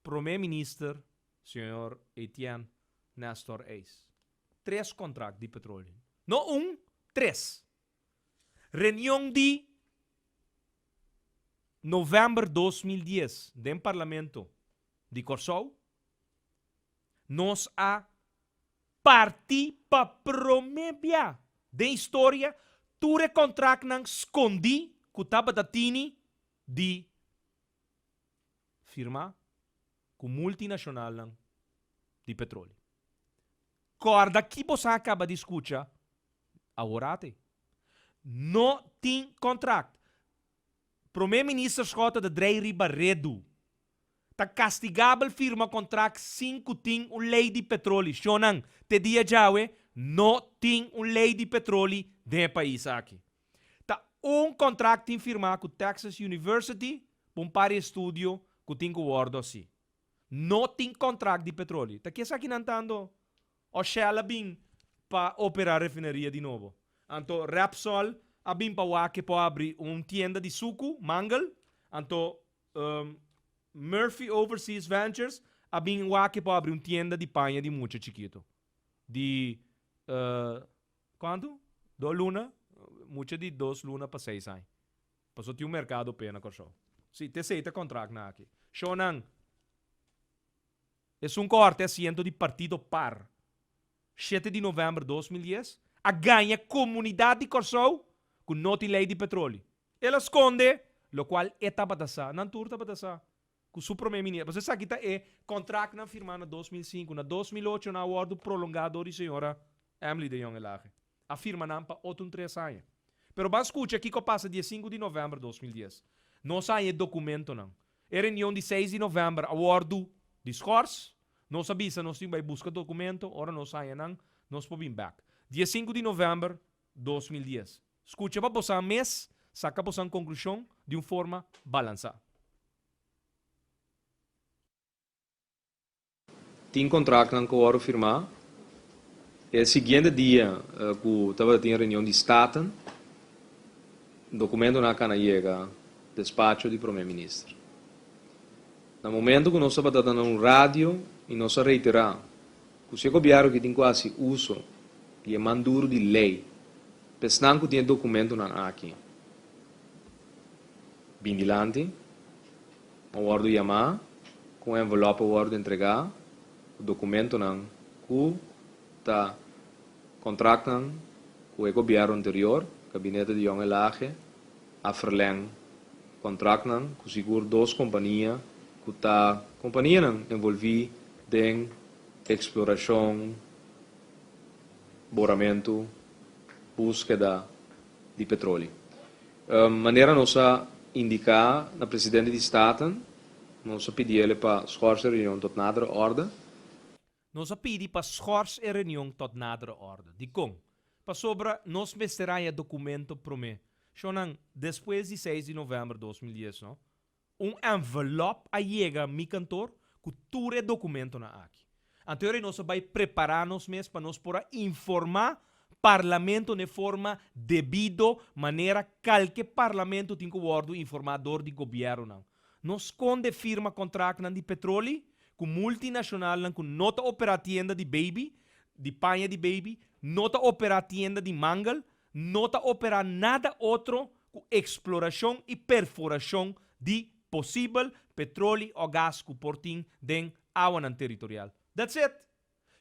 Prome Minister señor Etienne Nestor Eis. Tres kontrakt di petroleo. No un, tres. Reunion di novèmber 2010 den Parlamento di Kòrsou Nos a parti pa promé bia den historia tur e kontraktnan skondí ku tabata tini di firmá ku multinashonalnan di petroli. Kòrda ki boso a kaba di skucha aworate. No tin kontrakt. Promé Minister Schotte ta drei riba redu. Ta kastigabel firma kontrakt sin ku tin un lei di petroli. Shonnan, te dia djawe no tin un lei di petroli den e pais aki. Ta un kontrakt tin firmá ku Texas University pa un par di estudio ku tin ku wòrdu hasi. No tin kontrakt di petroli. Ta ke esaki nan ta ando? O Shell a bin pa operá refineria di nobo. Anto Repsol a bin pa wak ke por habri un tienda di suku, mangel. Anto Murphy Overseas Ventures a bin wak pa abri un tienda di paña di mucha chikito. Di kuantu? Dos luna? Mucha di dos luna pa seis aña. Pasobra tin un merkado p'e na Kòrsou. Si, t'esei ta kontraktnan aki. Shownan, esun ku hòrta e asiento di partido par Shete di novèmber 2010, a gaña komunidat di Kòrsou ku no tin lei di petroli. El a skonde lokual e tabata sa, nan tur tabata sa, ku su promé minister. Pasobra esaki ta e kontraktnan firmá na 2005. Na 2008 nan a wòrdu prolongá dor di señora Emily de Jong Elhage. A firma nan pa otro un tres aña. Pero ban skucha kiko a pasa dia sinku di novèmber 2010. Nos a haña e dokumentonan. E reunion di seis di novèmber a wòrdu di skòrs. Nos a bisa nos tin bai buska dokumento, ora nos haña nan, nos por bin bèk. Dia sinku di novèmber 2010. Skucha pa bosan mes. Saka bosan konklushon di un forma balansá. Tin kontraktnan ku wòrdu firmá. E siguiente dia ku tabata tin e reunion di Staten, dokumentonan a kana yega despacho di Prome Minister. Na momento ku nos tabata na un radio i nos a reiterá ku si e gobièrnu aki tin ku hasi uso di e man duru di lei pa esnan ku tin e dokumentonan aki bin dilanti, A wòrdu yamá ku un envelòp a wòrdu entregá ku dokumentonan ku ta kontraktnan ku e gobièrnu anterior, gabinete de Jong Elhage, a ferlèng kontraktnan ku sigur dos kompania ku ta kompanianan envolví den eksplorashon, boramentu, búskeda di petroli. Manera nos a indiká na presidente di Staten, nos a pidi el pa schors e reunion tot nadere orde. Nos a pidi pa schors e reunion tot nadere orde. Dikon? Pasobra nos mester haña documento promé. Shonnan, despues di seis di novèmber 2010 no, Un envelop a yega mi kantor ku tur e dokumentonan aki. Anto nos a bai prepará nos mes pa nos por a informá Parlamento n'e forma debido manera kalke Parlamento tin ku wòrdu informá dor di gobièrnunan. No skonde firma kontraktnan di petroli ku multinashonalnan ku no ta operá tienda di baby, di paña di baby, no ta operá tienda di mangel, no ta operá nada otro ku eksplorashon i perforashon di posibel petroli o gas ku por tin den awanan teritorial. That's it!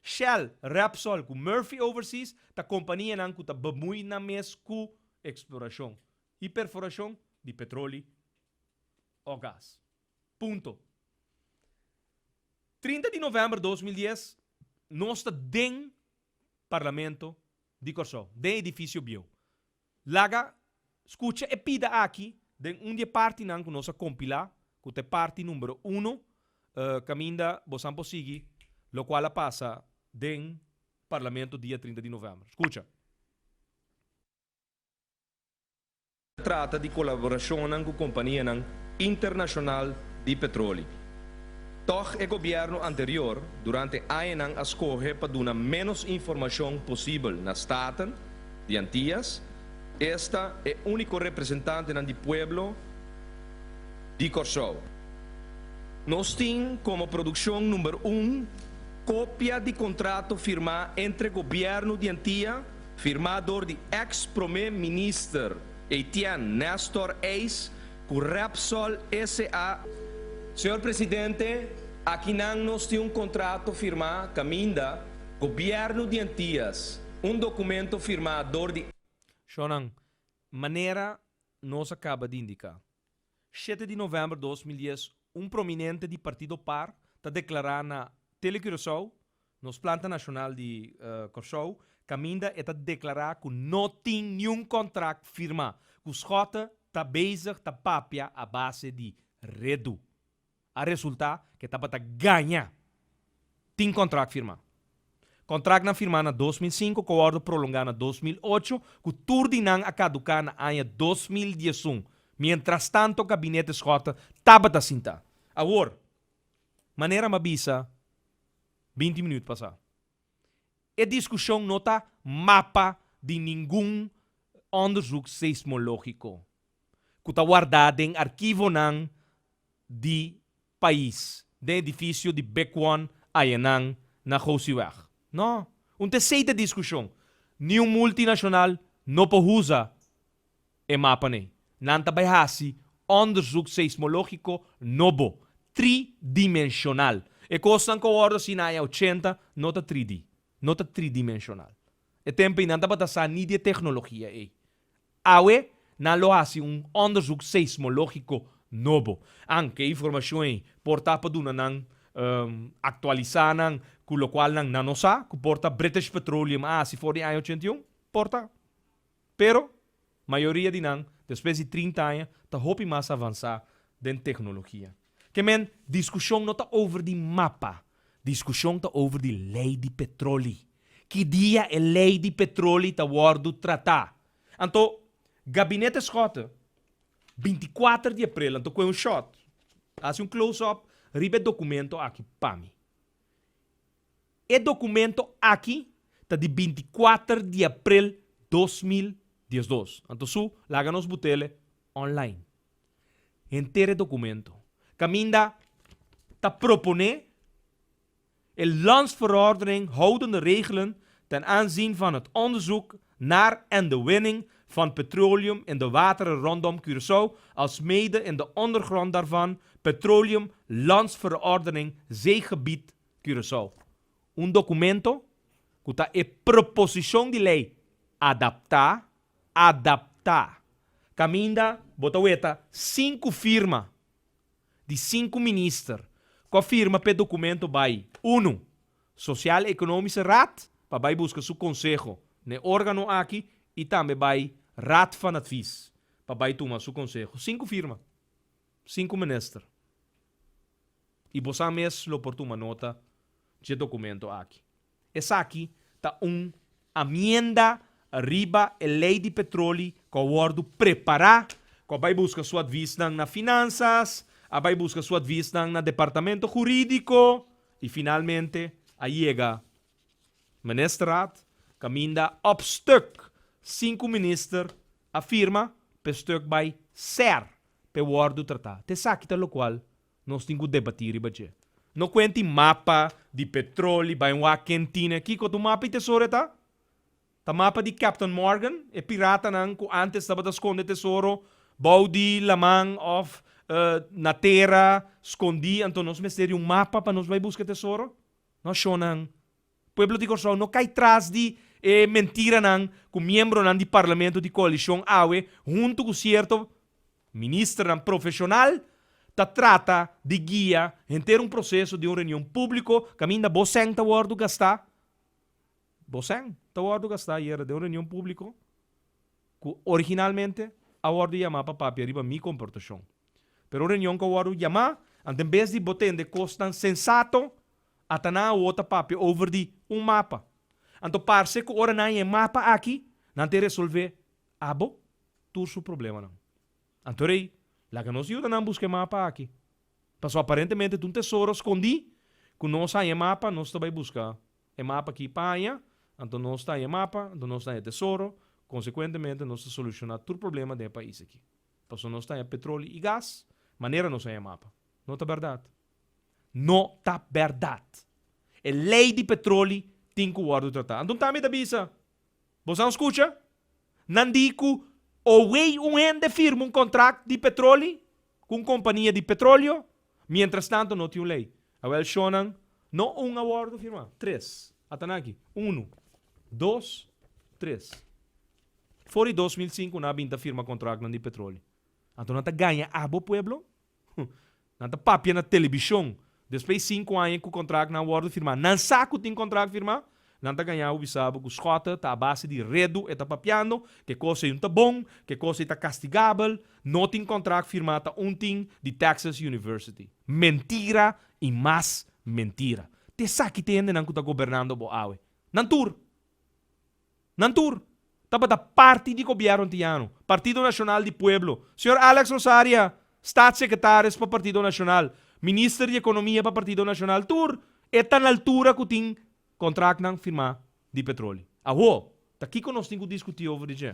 Shell, Repsol ku Murphy Overseas ta kompanianan ku ta bemui nan mes ku eksplorashon i perforashon di petroli o gas. Punto. 30 di novèmber 2010 nos ta den Parlamento di Kòrsou, den edifisio bieu. Laga skucha e pida aki den un di e partinan ku nos a kompilá, ku ta e parti numero uno, kaminda bosan por sigui lokual a pasa den Parlamento dia 30 di novèmber. Skucha. Trata di kolaborashonnan ku kompanianan internashonal di petroli. Tòg e gobièrnu anterior durante añanan a skohe pa duna ménos informashon posibel na Staten di Antias, esta e úniko representantenan di pueblo di Kòrsou. Nos tin komo produkshon number un kopia di kontrato firmá entre gobièrnu di Antia, Firmá dor di eks promé minister Etienne Nestor Eis ku Repsol SA. Señor Presidente, akinan nos tin un kontrato firmá kaminda Gobièrnu di Antias, un dokumento firmá dor di. Shonnan, manera nos a kaba di indiká. Shete di novèmber 2010 un prominente di partido par ta deklará na Tele Curaçao, nos planta nashonal di Kòrsou, kaminda e ta deklará ku no tin niun kontrakt firmá, ku Schotte ta bezig ta papia a base di redu. A resultá ku e tabata gaña. Tin kontrakt firmá. Kontraktnan firmá na 2005 ku a wòrdu prolongá na 2008 ku tur di nan a kaduká na aña 2011. Mientrastanto gabinete Schotte tabata sintá. Awor, manera m'a bisa 20 minüt pasá, e diskushon no ta mapa di ningun onderzoek seismológiko ku ta wardá den archivonan di pais den edifisio di Big One ayanan na Gosiweg. No, un ta esei ta diskushon. Niun multinashonal no por usa e mapanan. Nan ta bai hasi onderzoek seismológiko nobo, tridimenshonal. E kosnan ku a wòrdu hasi na aña ochenta no ta 3D, no ta tridimenshonal. E tempu ei nan tabata sa ni di e teknologia ei. Awe nan lo hasi un onderzoek seismológiko nobo. Anke e informashon ei por ta pa duna nan aktualisá nan ku lokual nan nan no sa ku por ta British Petroleum a hasi for di aña 81? Por ta. Pero mayoria di nan despues di 30 aña ta hopi mas avansá den teknologia. Ke men diskushon no ta over di mapa, diskushon ta over di lei di petroli. Ki dia e lei di petroli ta wòrdu tratá? Anto, Gabinete Schotte. 24 di april, anto koe un shot, hasi un close up riba e documento aki pa mi. E documento aki ta di 24 di april 2012. Anto su laga nos butele online. Henter e documento. Caminda ta propone e Landsverordening houdende regelen ten aanzien van het onderzoek naar en de winning van petroleum in de wateren rondom Curaçao, alsmede in de ondergrond daarvan, Petroleum Landsverordening Zeegebied Curaçao. Un documento cu ta e proposicion di ley adapta, adapta, caminda bo ta weta cinco firma di cinco minister cu a firma p'e documento bay, uno, Sociaal Economische Raad pa bay busca su conseho n'e organo aki y tambe bay Raad van Advies pa bay tuma su conseho. Cinco firma, cinco minister. Y bosan mes lo por tuma nota dje documento aki. Esaki ta un amienda riba e ley di petroli cu a wordo prepara, cu a bay busca su adviesnan na Finanzas, a bay busca su adviesnan na Departamento Huridico y finalmente a yega Ministerraad caminda op stuk sin cu Minister a firma p'e stuk bay ser p'e wordo trata. T'esaki ta locual Nos tin ku debatí riba dje. No kuenti mapa di petroli bai wak ken tine. Kiko ta un mapa di tesoro e ta? Ta mapa di Captain Morgan, e piratanan ku ántes tabata skonde tesoro bou di laman òf na tera skondí. Anto nos mester di un mapa pa nos bai buska tesoro? No, shonnan. Pueblo di Kòrsou no kai tras di e mentiranan ku miembronan di parlamento di koalishon awe huntu ku sierto ministernan profeshonal ta trata di guia henter un proseso di un reunion públiko kaminda bo sèn ta wòrdu gastá. Bo sèn ta wòrdu gastá ayera den un reunion públiko ku originalmente a wòrdu yamá pa papia riba mi komportashon. Pero un reunion ku a wòrdu yamá anto en bes di bo tende kosnan sensato Ata nan awo ta papia over di un mapa. Anto parse ku ora nan haña e mapa aki, nan ta e resolvé abo tur su problemanan. Anto rei, laga nos yuda nan buska e mapa aki. Pasobra aparentemente ta un tesoro skondí ku nos haña e mapa, nos ta bai buska e mapa aki pa haña, anto nos ta haña e mapa, anto nos ta haña e tesoro, konsekuentemente nos ta solushoná tur problema den e pais aki. Pasobra nos ta haña petroli i gas manera nos haña e mapa. No ta bèrdat. No ta bèrdat. E lei di petroli tin ku wòrdu tratá. Anto tambe ta bisa, Boso a skucha? Nan di ku owei un hende firma un kontrakt di petroli ku un kompania di petrolio, mientrastanto no tin un lei. Awèl shonnan, no un a wòrdu firmá, tres. Ata nan aki, unu, dos, tres. For di 2005 nan a bin ta firma kontraktnan di petroli. Anto nan ta gaña abo pueblo? Nan ta papia na telebishon. Despues sinku aña ku kontraktnan a wòrdu firmá, nan sa ku tin kontrakt firmá, nan ta gañá bo bisa bo ku Schotte ta a base di redu e ta papiando, ke kos ei un ta bon, ke kos ei ta kastigabel, no tin kontrakt firmá ta un tin di Texas University. Mentira i mas mentira. Ta esaki ta e hendenan ku ta gobernando bo awe. Nan tur. Nan tur tabata parti di gobièrnu antiano, Partido Nashonal di Pueblo. Señor Alex Rosaria, Staatssecretaris pa Partido Nashonal, Minister di Ekonomia pa Partido Nashonal, tur e ta na altura ku tin kontraktnan firmá di petroli. Awo, ta kiko nos tin ku diskutí over di dje?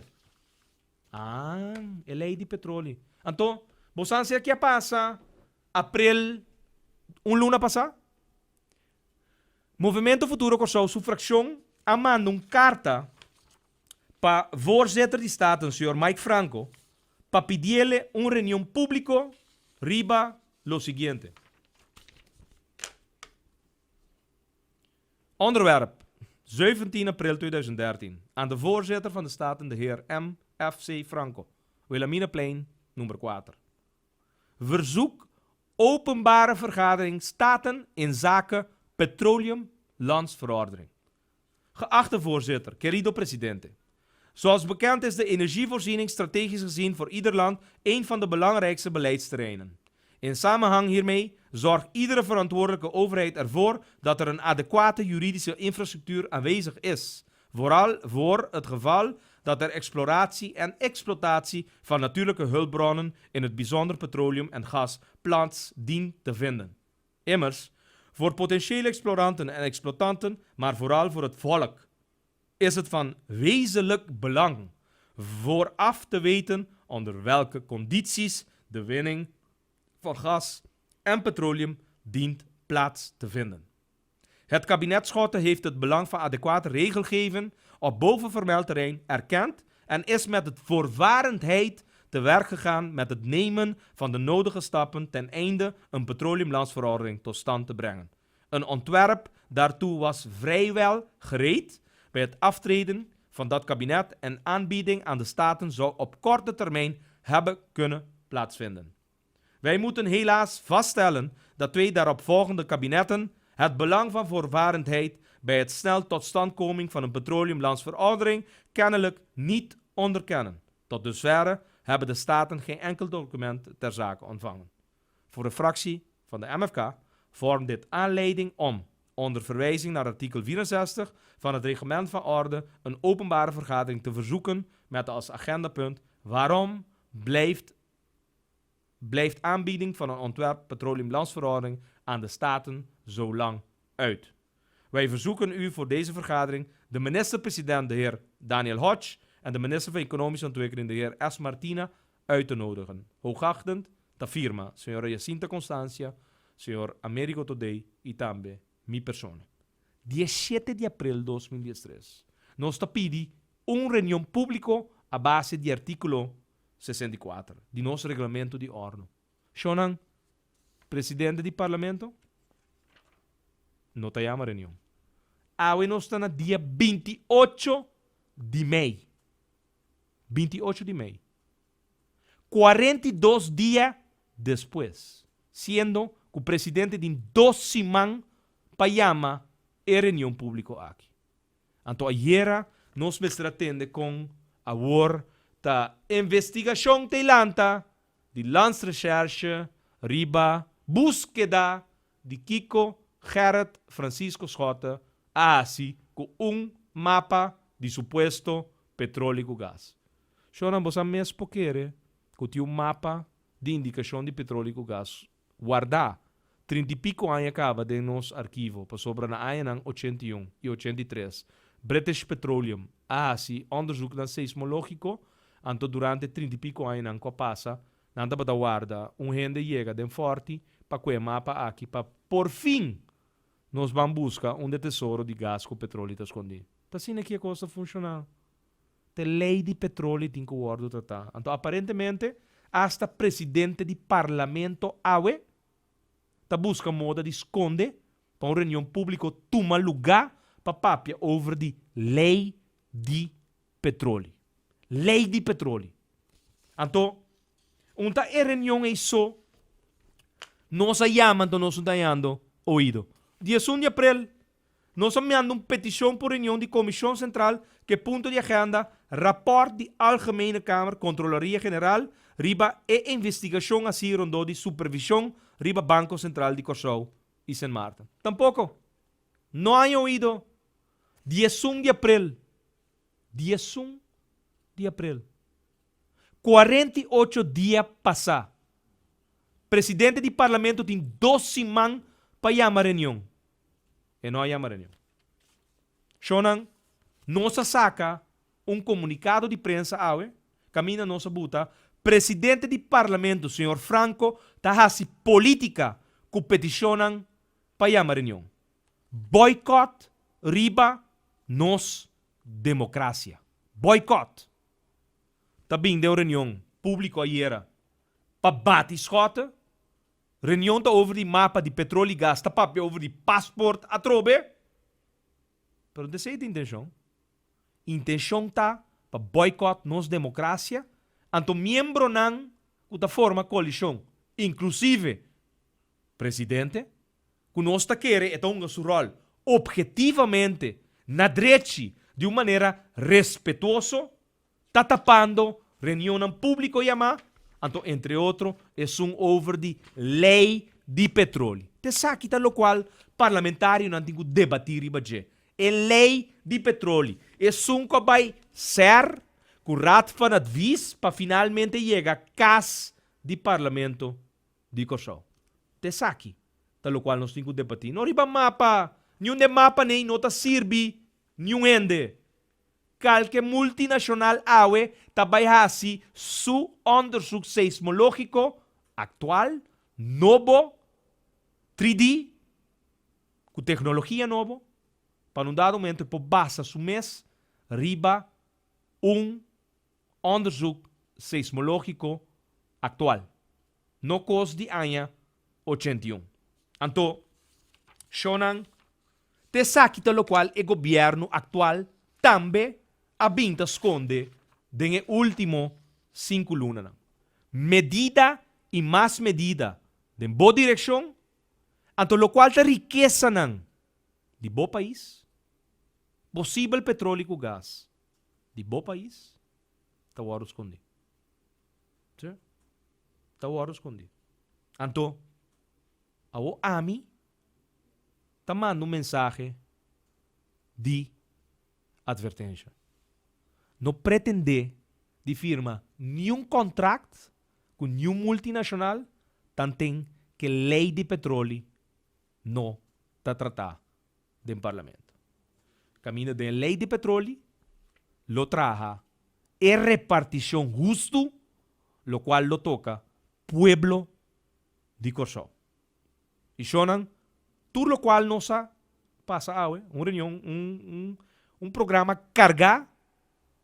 Ah, e lei di petroli. Anto, bo sa ansia ke a pasa aprel un luna pasá? Movemento Futuro Kòrsou su frakshon a manda un karta pa Voorzitter di Staten señor Mike Franco pa pidiele un reunion públiko riba lo siguiente. Onderwerp, 17 april 2013 Aan de Voorzitter van de Staten de heer MFC Franco, Wilhelminaplein nummer 4. Verzoek Openbare Vergadering Staten inzake Petroleum Landsverordening. Geachte voorzitter, querido presidente. Zoals bekend is de energievoorziening strategisch gezien voor ieder land een van de belangrijkste beleidsterreinen. In samenhang hiermee zorgt iedere verantwoordelijke overheid ervoor dat er een adequate juridische infrastructuur aanwezig is. Vooral voor het geval dat er exploratie en exploitatie van natuurlijke hulpbronnen, in het bijzonder petroleum en gas, plaats dient te vinden. Immers, voor potentiële exploranten en exploitanten, maar vooral voor het volk, is het van wezenlijk belang vooraf te weten onder welke condities de winning van gas en petroleum dient plaats te vinden. Het kabinet Schotte heeft het belang van adequate regelgeving op bovenvermeld terrein erkend en is met het voorvarendheid te werk gegaan met het nemen van de nodige stappen ten einde een petroleumlandsverordening tot stand te brengen. Een ontwerp daartoe was vrijwel gereed bij het aftreden van dat kabinet en aanbieding aan de Staten zou op korte termijn hebben kunnen plaatsvinden. Wij moeten helaas vaststellen dat twee daaropvolgende kabinetten het belang van voorvarendheid bij het snel totstandkoming van een petroleumlandsverordening kennelijk niet onderkennen. Tot dusverre hebben de Staten geen enkel document ter zake ontvangen. Voor de fractie van de MFK vormt dit aanleiding om, onder verwijzing naar artikel 64 van het reglement van orde, een openbare vergadering te verzoeken met als agendapunt: waarom blijft aanbieding van een ontwerp petroleumlandsverordening aan de Staten zo lang uit? Wij verzoeken u voor deze vergadering de minister-president, de heer Daniel Hodge, en de minister van Economische Ontwikkeling, de heer S. Martina, uit te nodigen. Hoogachtend, ta firma, señora Jacinta Constancia, señor Americo Todé i tambe mi persona. 17 di april 2013, nos ta pidi un reunion públiko a base di artíkulo 64 di nos reglamento di òrdu. Shonnan, presidente di parlamento no ta yama reunion. Awe nos ta na dia 28 di mei. 28 di mei. 42 dia despues. Siendo ku presidente tin 2 siman pa yama e reunion públiko aki. Anto ayera nos mester a tende kon awor ta investigashon ta lanta di Landsrecherche riba búskeda di kiko Gerrit Francisco Schotte a hasi ku un mapa di supuesto petroli ku gas. Shonnan, boso mes por kere ku tin un mapa di indikashon di petroli ku gas wardá 30 i piku aña kaba den nos archivo, pasobra na añanan 81 i 83 British Petroleum a hasi onderzoeknan seismológiko, anto durante 30 i piku añanan ku a pasa nan tabata warda un hende yega den Fòrti pa kue mapa aki pa por fin nos ban buska unda tesoro di gas ku petroli ta skondí. Ta asina ku e kos ta funshoná. Ta lei di petroli tin ku wòrdu tratá. Anto aparentemente hasta presidente di parlamento awe ta buska moda di skonde pa un reunion públiko tuma lugá pa papia over di lei di petroli. Lei di petroli. Anto, un ta e reunion ei so nos a yama, anto nos no ta hañando oido. 11 di aprel, nos a manda un petishon pa reunion di Komishon Sentral ku punto di agenda rapport di Algemene Kamer Controlaria General riba e investigashon asina rondó di supervishon riba Banko Sentral di Kòrsou i Sint Maarten. Tampoko. No a oido. 11 di aprel. 11 di aprel. 48 dia pasá. Presidente di parlamento tin 2 siman pa yama reunion. E no a yama reunion. Shonnan, nos a saka un komunikado di prensa awe, kaminda nos a buta, presidente di parlamento, señor Franco, ta hasi polítika ku petishonnan pa yama reunion. Boycott riba nos demokrasia. Boycott. Ta bin den reunion públiko ayera pa bati Schotte. Reunion ta over di mapa di petroli i gas, ta papia over di paspoort atrobe. Pero esei ta intenshon. Intenshon ta pa boycott nos demokrasia, anto miembronan ku ta forma koalishon, inklusive presidente, ku nos ta kere e ta hunga su ròl objetivamente na drechi di un manera respetuoso, ta tapando reunionnan públiko yamá, anto entre otro, esun over di lei di petroli. T'esaki ta lokual parlamentarionan tin ku debatí riba dje. E lei di petroli. Esun ku a bai SER. ku Raad van Advies pa finalmente yega kas di Parlamento di Kòrsou. Ta esaki ta lokual nos tin ku debatí. No riba mapa, niun den mapa nei no ta sirbi niun hende. Kalke multinashonal awe ta bai hasi su onderzoek seismológiko aktual, nobo, 3D, ku teknologia nobo, pa na un dado momento e por basa su mes riba un onderzoek seismológiko aktual, no kos di aña 81. Anto, shownan, ta esaki ta lokual e gobièrnu aktual tambe a bin ta skonde den e último sinku lunanan. Medida i mas medida den bo direkshon, anto lokual ta rikesanan di bo pais, posibel petroli ku gas di bo pais ta wòrdu skondí. Sí, ta wòrdu skondí. Anto, awor ami ta manda un mensahe di atvertensha. No pretendé di firma niun kontrakt ku niun multinashonal tanten ke lei di petroli no ta tratá den Parlamento. Kaminda den e lei di petroli lo traha e repartishon hustu lokual lo toka pueblo di Kòrsou. I shonnan, tur lokual nos a pasa awe, un reunion, un un un programa kargá,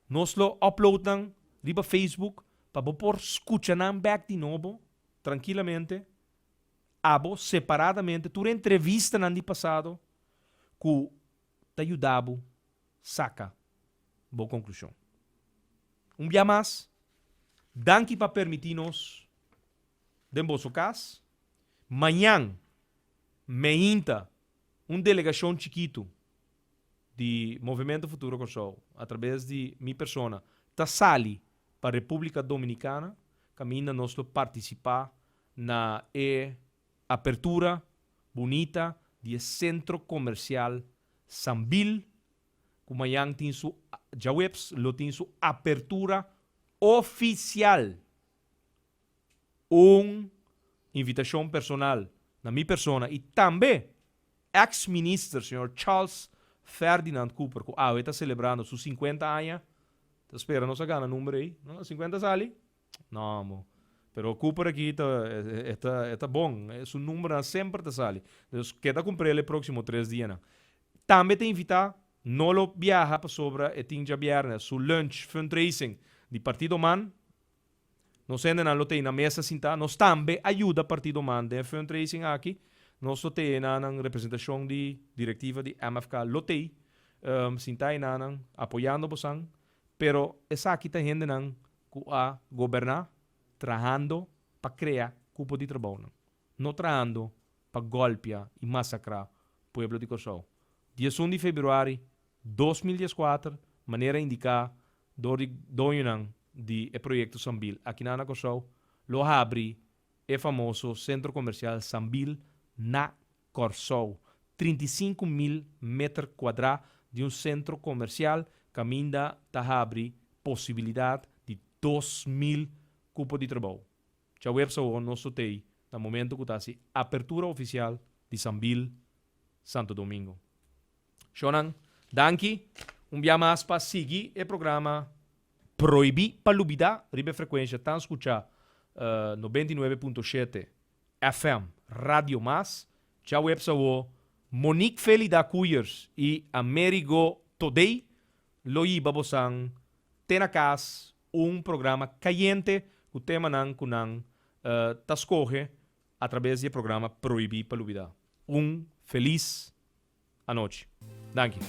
nos lo upload nan riba Facebook pa bo por skucha nan bèk di nobo trankilamente. Abo separadamente tur entrevistanan di pasado ku ta yuda bo saka bo konklushon. Un bia mas, danki pa permití nos den boso kas. Mañan meinta un delegashon chikitu di Movimento Futuro Kòrsou atrabes di mi persona ta sali pa Repúblika Dominikana kaminda nos lo partisipá na e apertura bunita di e sentro komersial Sambil ku mañan tin su djaweps lo tin su apertura ofisial. Un invitashon personal na mi persona i tambe eks minister señor Charles Ferdinand Cooper ku awe ta selebrando su 50 aña, ta spera nos a gana number ei, no? 50 sali? No amo. Pero Cooper aki ta e ta e ta bon. Su numbernan semper ta sali. Dus keda kumprel e próksimo tres dianan. Tambe ta invitá, no lo biaha pasobra e tin djabièrnè su lunch fundraising di Partido Man. Nos hendenan lo tei na mesa sintá. Nos tambe a yuda Partido Man den e fundraising aki. Nos lo tei na nan representashon di direktiva di MFK lo tei sintá enanan apoyando bosan. Pero esaki ta hendenan ku a goberná trahando pa krea kupo di trabounan, no trahando pa gòlpia i masakrá pueblo di Kòrsou. 11 di febrüari 2014, manera indiká dor di doñonan di e proyekto Sambil akinan na Kòrsou, lo habri e famoso sentro komersial Sambil na Kòrsou. 35,000 meter kuadrá di un sentro komersial kaminda ta habri posibilidat di 2000 kupo di trabou. Djaweps awor nos lo tei na momento ku ta hasi apertura ofisial di Sambil Santo Domingo. Shonnan, danki un bia mas pa sigui e programa Prohibí pa Lubidá riba e frekuensha tan skuchá 99.7 FM Radio Mas. Djaweps awor Monique Felida Koeyers i Amerigo Todey lo yiba bosan te na kas un programa kayente ku temanan ku nan ta skohe atrabes di e programa Prohibí pa Lubidá. Un felis anochi. Danki.